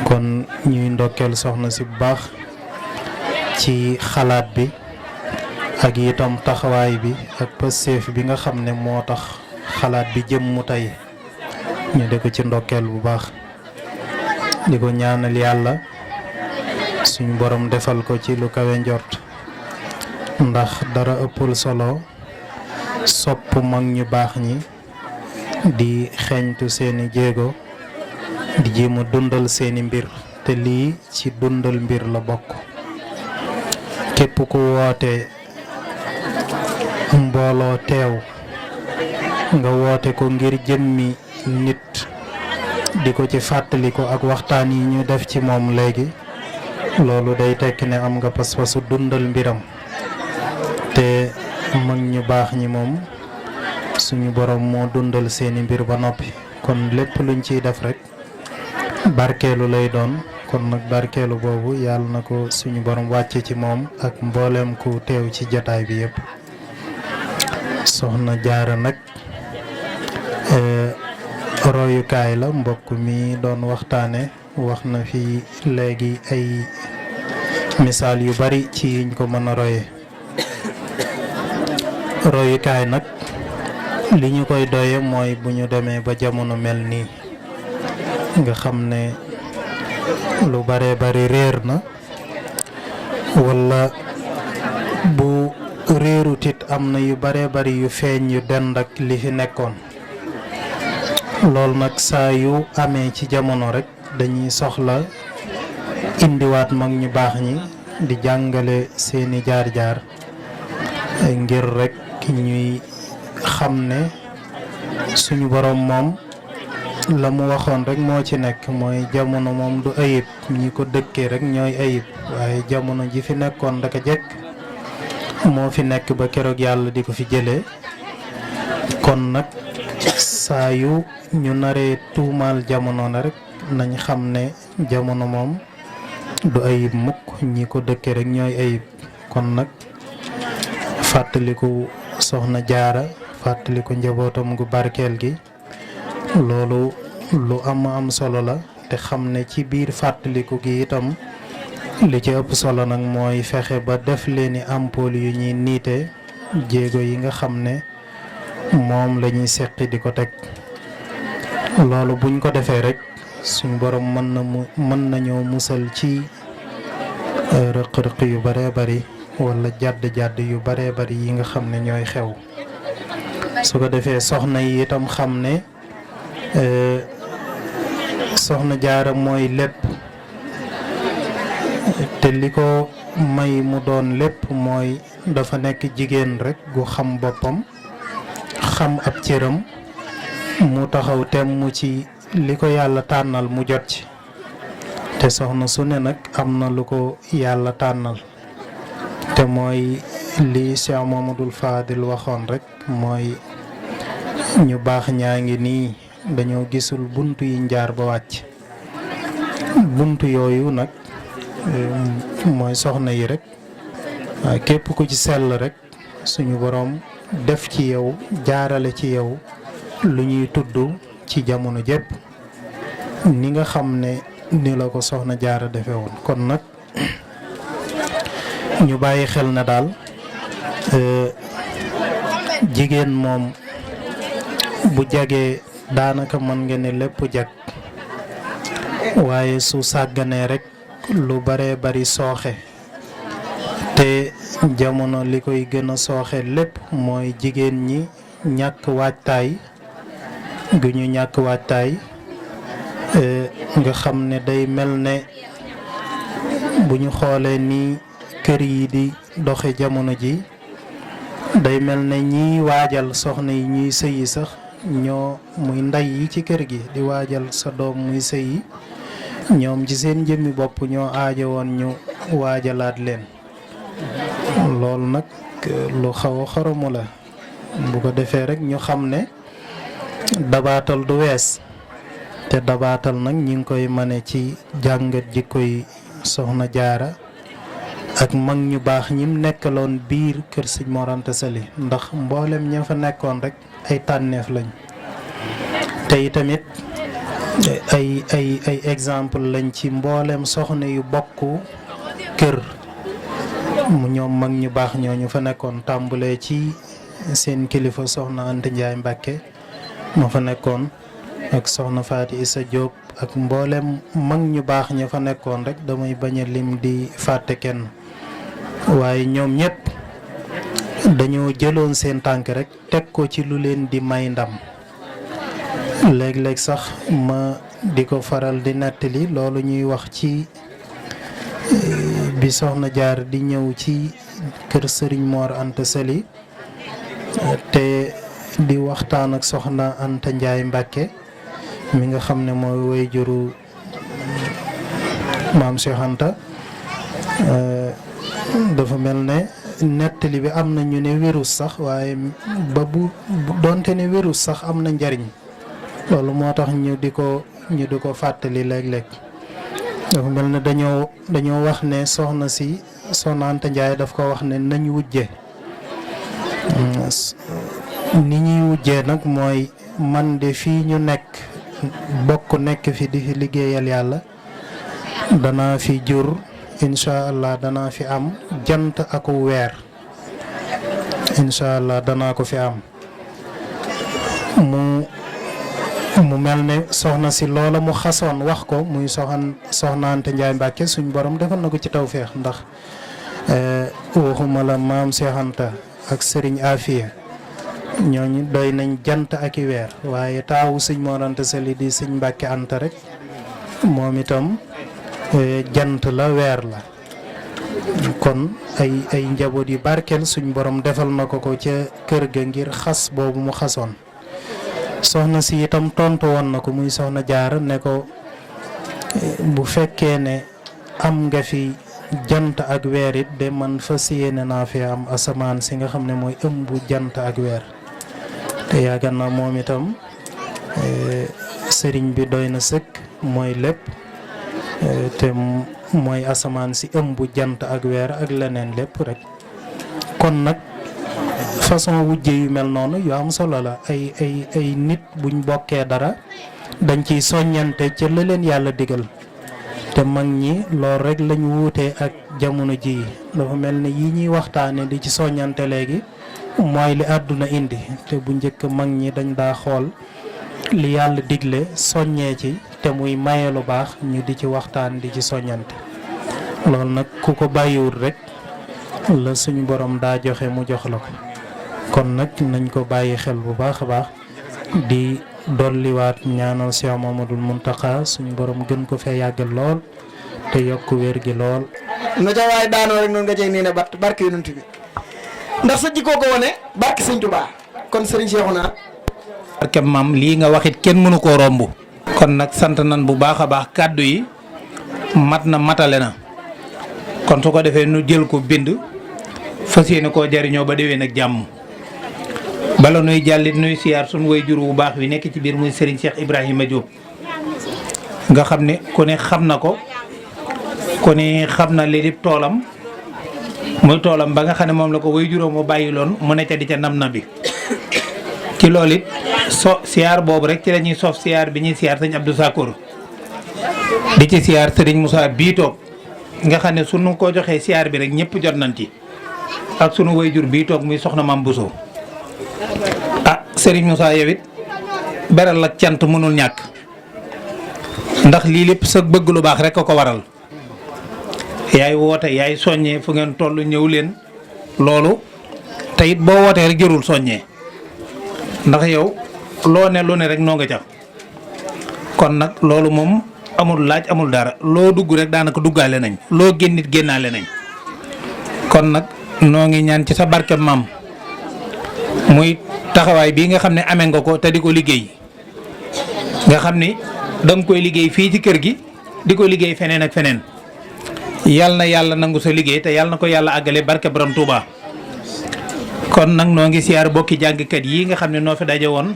kon ñuy ndokkeel soxna si bu baax ci xalaat bi ak itam taxawaay bi ak pësteef bi nga xam ne moo tax xalaat bi jëmmu tey ñu di ko ci ndokkeel bu baax di ko ñaanal yàlla suñu borom defal ko ci lu kawe njort ndax dara ëppul solo sopp mag ñu baax ñi di xeeñtu seeni jéego di jéem a dundal seeni mbir te lii ci dundal mbir la bokk. képp ku woote mbooloo teew nga woote ko ngir jëmmi nit di ko ci fàttaliku ak waxtaan yi ñu def ci moom léegi loolu day tekki ne am nga pas-pasu dundal mbiram te mag ñu baax ñi moom suñu borom moo dundal seeni mbir ba noppi kon lépp luñ ciy def rek barkeelu lay doon. kon nag barkeelu boobu yàlla na ko suñu borom wàcce ci moom ak mbooleem ku teew ci jataay bi yépp. soxna Jaara nag royukaay la. mbokk mi doon waxtaane wax na fi léegi ay misaal yu bari ci yiñ ko mën a roye. royukaay nag li ñu koy doye mooy bu ñu demee ba jamono mel nii nga xam ne lu bare bari réer na wala bu réerut it am na yu bare bari yu feeñ yu dend ak li fi nekkoon. loolu nag saa yu amee ci jamono rek dañuy soxla indiwaat mag ñu baax ñi di jàngale seeni jaar-jaar ngir rek ñuy xam ne suñu borom moom la mu waxoon rek moo ci nekk mooy jamono moom du ayib ñi ko dëkkee rek ñooy ayib waaye jamono ji fi nekkoon ndaka jekk moo fi nekk ba keroog yàlla di ko fi jëlee. kon nag saa yu ñu naree tuumaal jamono na rek nañ xam ne jamono moom du ayib mukk ñi ko dëkkee rek ñooy ayib. kon nag fàttaliku soxna Jaara fàttaliku njabootam gu barkeel gi loolu lu am solo la te xam ne ci biir fàttaliku gi itam li ci ëpp solo nag mooy fexe ba def leeni ampoule yu ñuy niite jéego yi nga xam ne moom lañuy seqi di ko teg. loolu buñ ko defee rek suñ borom mën nañoo musal ci rëq-rëq yu bare bari wala jàdd yu bare bari yi nga xam ne ñooy xew. su ko defee soxna yi itam xam ne soxna Jaara mooy lépp te li ko may mu doon lépp mooy dafa nekk jigéen rek gu xam boppam xam ab cëram mu taxaw temm ci li ko yàlla tànnal mu jot ci te soxna su ne nag am na lu ko yàlla tànnal te mooy li Cheikh Mamadou Fadil waxoon rek mooy ñu baax ñaa ngi nii dañoo gisul buntu yi njaar ba wàcc. buntu yooyu nag mooy soxna yi rek waaye képp ku ci sell rek suñu boroom def ci yow jaarale ci yow lu ñuy tudd ci jamono jépp ni nga xam ne ni la ko soxna Jaara defe woon. kon nag ñu bàyyi xel na daal jigéen moom bu jagee daanaka mën nga ne lépp jag waaye su sàgganee rek lu bare bari sooxe te jamono li koy gën a sooxe lépp mooy jigéen ñi ñàkk waajtaay gu ñu ñàkk waajtaay nga xam ne day mel ne bu ñu xoolee ni kër yi di doxe jamono ji day mel ne ñiy waajal soxna yi ñuy sëyi sax ñoo muy ndey yi ci kër gi di waajal sa doom muy sëyi ñoom ci seen jëmmi bopp ñoo aajo woon ñu waajalaat leen. loolu nag lu xaw a xoromu la bu ko defee rek ñu xam ne dabaatal du wees te dabaatal nag ñi ngi koy mane ci jàngat ji koy soxna Jaara ak mag ñu baax ñim nekkaloon biir kër Sëñ Mor Anta Sali ndax mboolem ña fa nekkoon rek ay tànneef lañ te itamit ay exemple lañ ci mboolem soxna yu bokk kër mu ñoom mag ñu baax ñooñu fa nekkoon tàmbulee ci seen kilifa soxna Anta Njaay Mbàkke ma fa nekkoon ak soxna Faati Isa Jóob ak mboolem mag ñu baax ña fa nekkoon rek damay bañ a lim di fàtte kenn waaye ñoom ñëpp dañoo jëloon seen tànk rek teg ko ci lu leen di may ndam. léeg-léeg sax ma di ko faral di nettali loolu ñuy wax ci bi soxna jaar di ñëw ci kër Serigne Mor Anta Sali te di waxtaan ak soxna Anta Ndiaye Mbacke mi nga xam ne mooy waajuru maam Cheikh Anta dafa mel ne nettali bi am na ñu ne wérus sax waaye ba bu doonte ne wérus sax am na njariñ loolu moo tax ñu di ko fàttali léeg-léeg dafa mel ne dañoo wax ne soxna Anta Ndiaye daf ko wax ne nañ wujje ni ñuy wujjee nag mooy man de fii ñu nekk bokk nekk fi di fi liggéeyal yàlla danaa fi jur incha allah danaa fi am jant aku weer incha allah danaa ko fi am mu mel ne soxna si loola mu xasoon wax ko muy soxna Anta Ndiaye Mbacke suñ borom defal na ko ci tawféex ndax waxuma la maam Cheikh Anta ak Serigne Afia ñooñu doy nañ jant ak i weer waaye taawu sëñ Mor Anta Sali di sëñ Mbacke Anta rek moom itam jant la weer la kon ay njaboot yu barkeel suñ borom defal na ko ca kër ga ngir xas boobu mu xasoon. soxna si itam tontu woon na ko muy soxna Jaara ne ko bu fekkee ne am nga fi jant ak weer it de man fas yéene naa fi am asamaan si nga xam ne mooy ëmb jant ak weer te yaakaar naa moom itam sëriñ bi doy na sëkk mooy lépp te mooy asamaan si ëmb jant ak weer ak leneen lépp rek kon nag façon wujje yu mel noonu yu am solo la ay nit buñ bokkee dara dañ ciy soññante ca la leen yàlla digal te mag ñi loolu rek lañ wuutee ak jamono ji dafa mel ne yi ñuy waxtaane di ci soññante léegi mooy li àdduna indi te bu njëkk mag ñi dañ daa xool li yàlla digle soññee ci te muy maye lu baax ñu di ci waxtaan di ci soññante loolu nag ku ko bàyyiwul rek la suñu borom daa joxe mu jox la ko kon nag nañ ko bàyyi xel bu baax a baax di dolliwaat ñaanal Cheikh Mamadou Mountakha suñu borom gën ko fee yàggal lool te yokk wér gi lool. na ca waaye daanoo rek noonu nga cay nii ne barke yonent bi ndax sa jikkoo ko wane barke sëñ Tuubaa kon sëriñ Cheikhouna. barke maam lii nga waxit kenn mënu koo romb. kon nag sant nan bu baax a baax kàddu yi mat na matale na kon su ko defee nu jël ko bind fas yéene koo jariñoo ba déwén ak jàmm. bala nuy jàllit nuy siyaar suñu way jur bu baax wi nekk ci biir muy Serigne Cheikh Ibrahima Diop nga xam ne ku ne xam na ko ku ne xam na li toolam muy toolam ba nga xam ne moom la ko way juróom mu bàyyi loon mu ne ca di ca nam na bi ci loolu it siyaar boobu rek ci la ñuy sof siyaar bi ñuy siyaar sëñ Abdou Sakour di ci siyaar Serigne Moussa bii toog nga xam ne sunu ko joxee siyaar bi rek ñëpp jot nañ ci ak sunu way jur bii toog muy soxna Mam Bousso Serigne Moussa yow it beral ak cant mënul ñàkk ndax lii lépp sa bëgg lu baax rek a ko waral yaay woote yaay soññee fu ngeen toll ñëw leen loolu te it boo wootee rek jërul soññee ndax yow loo ne lu ne rek noo nga ca kon nag loolu moom amul laaj amul dara loo dugg rek daanaka duggaale nañ loo génnit génnaale nañ kon nag noo ngi ñaan ci sa barke maam muy taxawaay bii nga xam ne amee nga ko te di ko liggéey nga xam ni da nga koy liggéey fii ci kër gi di ko liggéey feneen ak feneen yal na yàlla nangu sa liggéey te yàlla na ko yàlla àggale barke borom Touba. kon nag noo ngi siyaar bokki jàngkat yi nga xam ne noo fi daje woon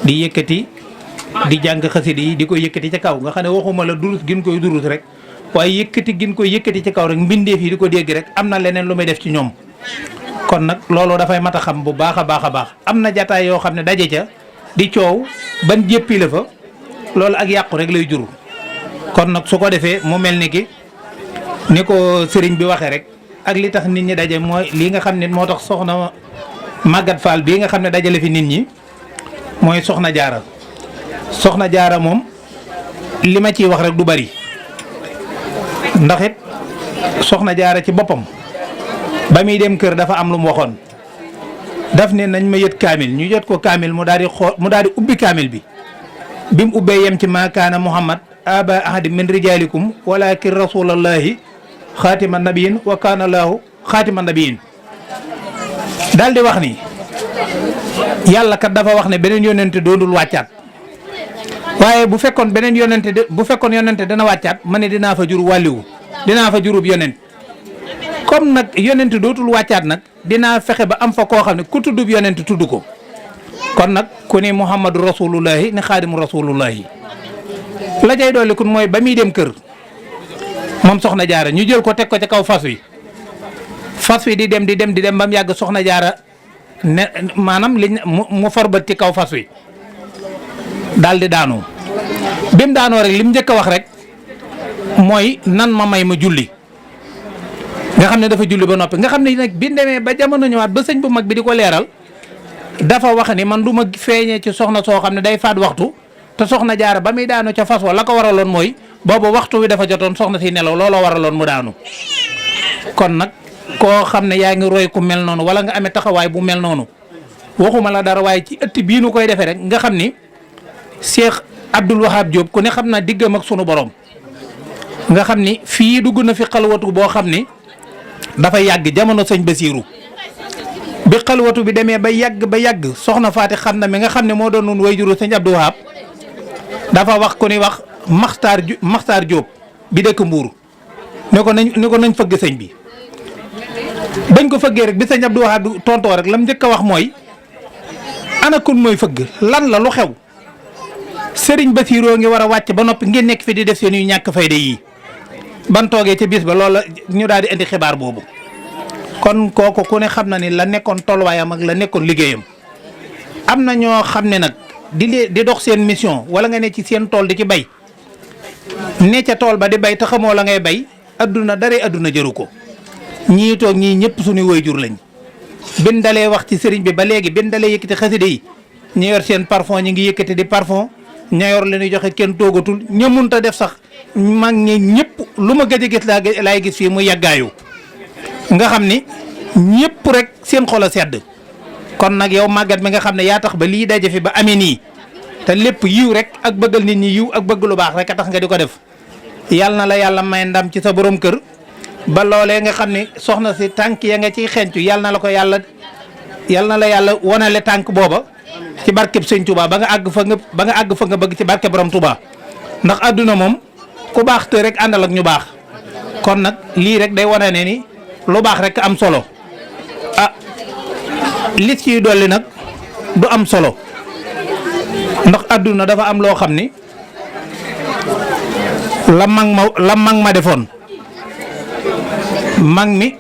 di yëkkati di jàng xasida yi di ko yëkkati ca kaw nga xam ne waxuma la durus gin koy durus rek waaye yëkkati gin koy yëkkati ci kaw rek mbindeef yi di ko dégg rek am na leneen lu may def ci ñoom. kon nag loolu dafay mat a xam bu baax a baax a baax am na jataay yoo xam ne daje ca di coow ban jéppi la fa loolu ak yàqu rek lay jur kon nag su ko defee mu mel ni ki ni ko sëriñ bi waxee rek ak li tax nit ñi daje mooy lii nga xam ne moo tax soxna Maguette Fall bii nga xam ne dajale fi nit ñi mooy soxna jaara moom li ma ciy wax rek du bari ndax it soxna jaara ci boppam ba muy dem kër dafa am lu mu waxoon daf ne nañ ma yët kaamil ñu yët ko kaamil mu daal di ubbi kaamil bi mu ubbee yem ci maa kaana muhammad aba ahadi min rijalikum walakin rasulallahi xaatima nabiyin wa kaana lahu xaatima nabiyin daal di wax ni yàlla kat dafa wax ne beneen yonente doonul wàccaat waaye bu fekkoon yonente dana wàccaat ma ne dinaa fa jur wàlliwu dinaa fa jurub yonent comme nag yonent dootul wàccaat nag dinaa fexe ba am fa koo xam ne ku tuddub yonent tudd ko kon nag ku ni muhammadu rasulullahi ni xaadimu rasulullahi la jay dolli kun mooy ba muy dem kër moom soxna jaara ñu jël ko teg ko ca kaw fas wi di dem ba mu yàgg soxna jaara ne maanaam liñ mu forbat ci kaw fas wi daal di daanu bi mu daanoo rek li mu njëkk a wax rek mooy nan ma may ma julli nga xam ne dafa julli ba noppi nga xam ne nag bi demee ba jamono ñëwaat ba sëñ bu mag bi di ko leeral dafa wax ni man du ma feeñee ci soxna soo xam ne day faat waxtu te soxna jaara ba muy daanu ca fas wa la ko waraloon mooy boobu waxtu wi dafa jotoon soxna si nelaw looloo waraloon mu daanu kon nag koo xam ne yaa ngi roy ku mel noonu wala nga amee taxawaay bu mel noonu waxuma la dara waaye ci ëtt bii nu koy defee rek nga xam ni Cheikh Abdoul Wahab Diop ku ne xam naa diggam ak sunu borom nga xam ni fii dugg na fi xalwatu boo xam ni dafa yàgg jamono sëñ Basiiru bi xalwatu bi demee ba yàgg soxna Faati xam na mi nga xam ne moo doon nun way juru sëñ Abdou Wahab dafa wax ku ni wax Maxtaar Diop bi dëkk Mbuur ne ko nañ fëgg sëñ bi bañ ko fëggee rek bi sëñ Abdou Wahab tontoo rek lam njëkk a wax mooy ana kun mooy fëgg lan la lu xew sëriñ Basiiroo ngi war a wàcc ba noppi ngeen nekk fi di def seen yu ñàkk fayda yii ban toogee ca bis ba loola ñu daal di indi xibaar boobu kon kooku ku ne xam na ni la nekkoon tolluwaayam ak la nekkoon liggéeyam am na ñoo xam ne nag di dox seen mission wala nga ne ci seen tool di ci bay ne ca tool ba di bay te xamoo la ngay bay adduna daree adduna jëru ko ñii toog ñii ñëpp suñuy waajur lañ bin dalee wax ci sëriñ bi ba léegi bin dalee yëkkati xasida yi ñu yor seen parfum ñi ngi yëkkati di parfum ña yor leen joxe kenn toogatul ñamunta def sax mag ñi ñëpp lu ma gëj a gis laay gis fii mu yàggaayu nga xam ni ñëpp rek seen xol a sedd kon nag yow màggat mi nga xam ne yaa tax ba lii daje fi ba amee nii te lépp yiw rek ak bëggal nit ñi yiw ak bëgg lu baax rek a tax nga di ko def yàlla na la yàlla may ndam ci sa borom kër ba loolee nga xam ne soxna si tànk ya nga ciy xencu yàlla na la ko yàlla wonale tànk booba ci barkeb sëñ Touba ba nga àgg fa nga bëgg ci barkeb borom Touba ndax àdduna moom ku baax te rek àndal ak ñu baax kon nag lii rek day wane ne ni lu baax rek am solo ah li ciy dolli nag du am solo ndax àdduna dafa am loo xam ni la mag ma defoon mag mi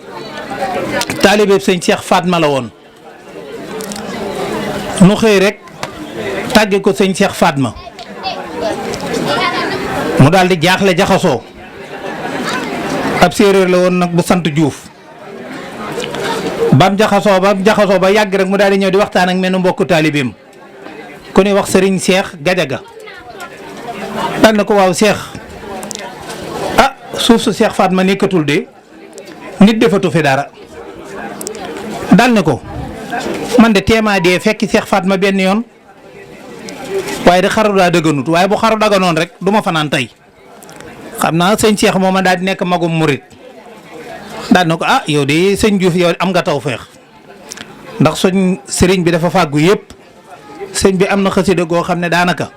taalibe sëñ Cheikh Fatma la woon nu xëy rek tàgge ko sëñ Cheikh Fatma mu daal di jaaxle jaxasoo ab séeréer la woon nag bu sant Diouf bam jaxasoo ba yàgg rek mu daal di ñëw di waxtaan ak menn mbokku taalibeem ku ni wax sëriñ Cheikh Gadiaga daal na ko waaw Cheikh ah suuf su Cheikh Fatma nekkatul de nit defatu fi dara daal ne ko man de téemaa dee fekki Cheikh Fatma benn yoon waaye de xaru daa dëgganut waaye bu xaru daganoon rek du ma fanaan tey xam naa sëñ Cheikh mooma daal di nekk magum murit daal na ko ah yow de sëñ Diouf yow am nga taw feex ndax suñ sëriñ bi dafa fàggu yëpp sëñ bi am na xasida goo xam ne daanaka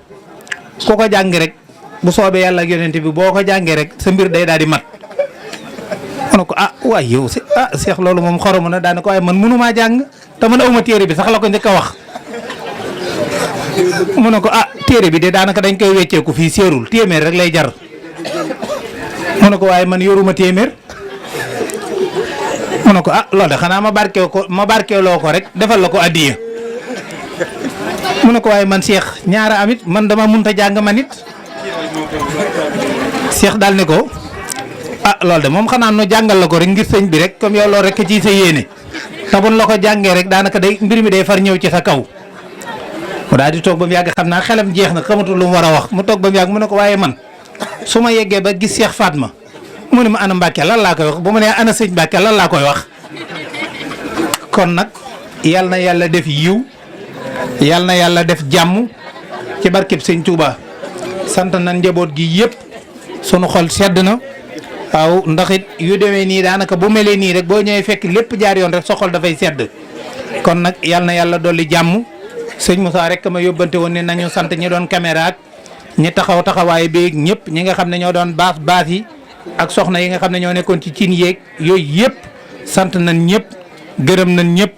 ku ko jàng rek bu soobee yàlla ak yonent bi boo ko jàngee rek sa mbir day daal di mat mu ne ko ah waay yow Cheikh loolu moom xoromu na daanaka waaye man mënumaa jàng te man awma téere bi sax la ko njëkk a wax mu ne ko ah téere bi de daanaka dañ koy wecceeku fii séerul téeméer rek lay jar mu ne ko waaye man yoruma téeméer mu ne ko ah loolu de xanaa ma barkeeloo ko rek defal la ko addiya mu ne ko waaye man Cheikh ñaara amit man dama munta jàng man it Cheikh daal ne ko ah loolu de moom xanaa no jàngal la ko rek ngir sëñ bi rek comme yow loolu rek ci sa yéene te buñ la ko jàngee rek daanaka day mbir mi day far ñëw ci sa kaw mu daal di toog ba mu yàgg xam naa xelam jeex na xamatul lu mu war a wax mu toog ba mu yàgg mu ne ko waaye man su ma yeggee ba gis Cheikh Fatma mu ne ma ana Mbàkke lan laa koy wax bu ma nee ana sëñ Mbàkke lan laa koy wax kon nag yal na yàlla def yiw yal na yàlla def jàmm ci barkeb sëñ Touba sant nañ njaboot gi yëpp sunu xol sedd na waaw ndax it yu demee nii daanaka bu melee nii rek boo ñëwee fekk lépp jaar yoon rek sa xol dafay sedd kon nag yal na yàlla dolli jàmm sëñ Moussa rek ma yóbbante woon ne nañu sant ñi doon caméra ak ñi taxaw taxawaay beeg ñëpp ñi nga xam ne ñoo doon baas yi ak soxna yi nga xam ne ñoo nekkoon ci cin yeeg yooyu yëpp sant nañ ñëpp gërëm nañ ñëpp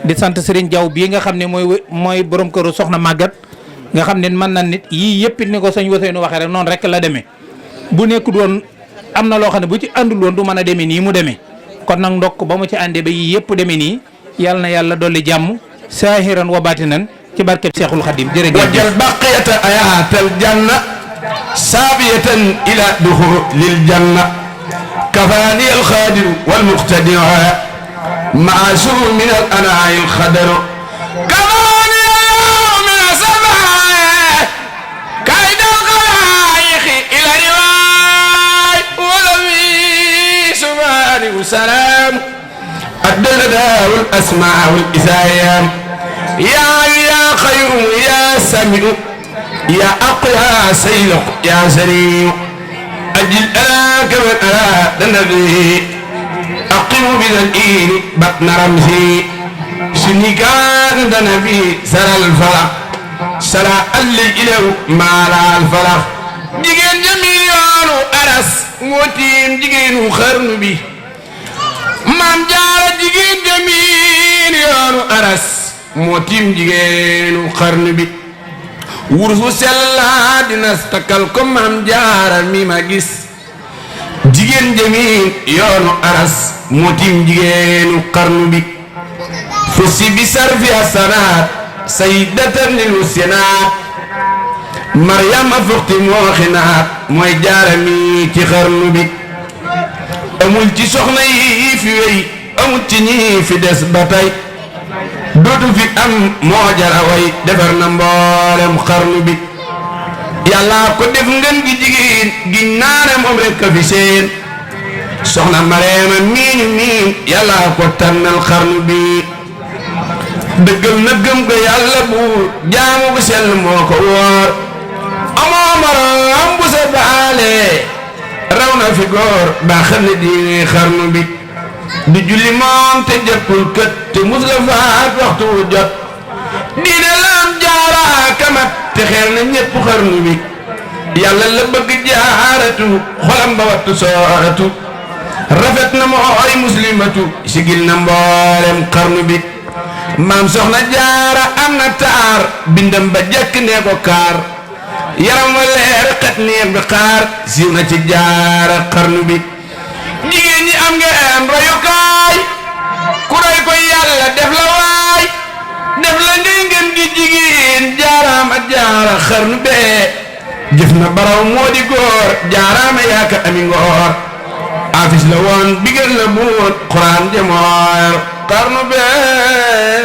di sant Serigne Diaw bii nga xam ne mooy borom këru soxna màggat nga xam ne mën na nit yii yëpp it ni ko sëñ Ousseynou waxee rek noonu rek la demee bu nekkul woon am na loo xam ne bu ci àndul woon du mën a demee nii mu demee kon nag ndokk ba mu ci àndee ba yii yëpp demee nii yàlla na yàlla dolli jàmm saahiran wa baatinan ci barkeb Seexul Xadim jërëjëf wajjal baqiyata ayatal janna saabiyatan ila duxulil janna kafaani alxaadiru walmuqtadiu maasu min al anaai alxadaru kafaani min asabaay kaydal xalaayiqi ila riwaay walawi subaani salaam addana daawul asmaa wal isaayam يا خير يا سميع يا أقوى سيلق يا سريع أجل أراك من أراد النبي أقيم بالإين بطن رمزي سنكان النبي سرى الفرح سرى اللي إلو ما لا الفرح جيجين جميل أرس موتين جيجين خرن بي مام جار جيجين جميل أرس moo tiim jigéenu xarnu bi wursu sellaa dina takkal ko maam jaara mi ma gis jigéen jamiin yoonu aras moo tiim jigéenu xarnu bi fusi bi sarfi asanaat sayyidatan lil husnaat maryama fuxti moo xinaat mooy jaara mi ci xarnu bi amul ci soxna yi fi wéy amul ci ñi fi des ba tey dootu fi am moo jara way defar na mboolem xarnu bi yàlla ko def ngeen gi jigéen gi naare moom rek a fi seen soxna Mareema miinu miin yàlla ko tànnal xarnu bi dëggal na gëm ko yàlla bu jaamu bu sell moo ko woor amoo moroom bu sa baale raw na fi góor ba xam ne diine xarnu bi di julli moom te jëppul kët te mus la faat waxtu wu jot diine lam jaara kamat te xeer na ñépp xarnu bi yàlla la bëgg jaaratu xolam ba wattu sooratu rafet na mooy muslimatu sigil na mboolem xarnu bi maam soxna jaara am na taar bindam ba jekk nee ko kaar yaram wa leer xet neer bi xaar siiw na ci jaara xarnu bi jigéen ñi am ngeen royukaay ku roy ko yàlla def la waay def la ngay ngeen di jigéen jaaraama jaara xarnu bee jëf na baraw moo di góor jaaraama yaaka ami ngoor afis la woon bigal la buut xuraan jemooy xarnu bee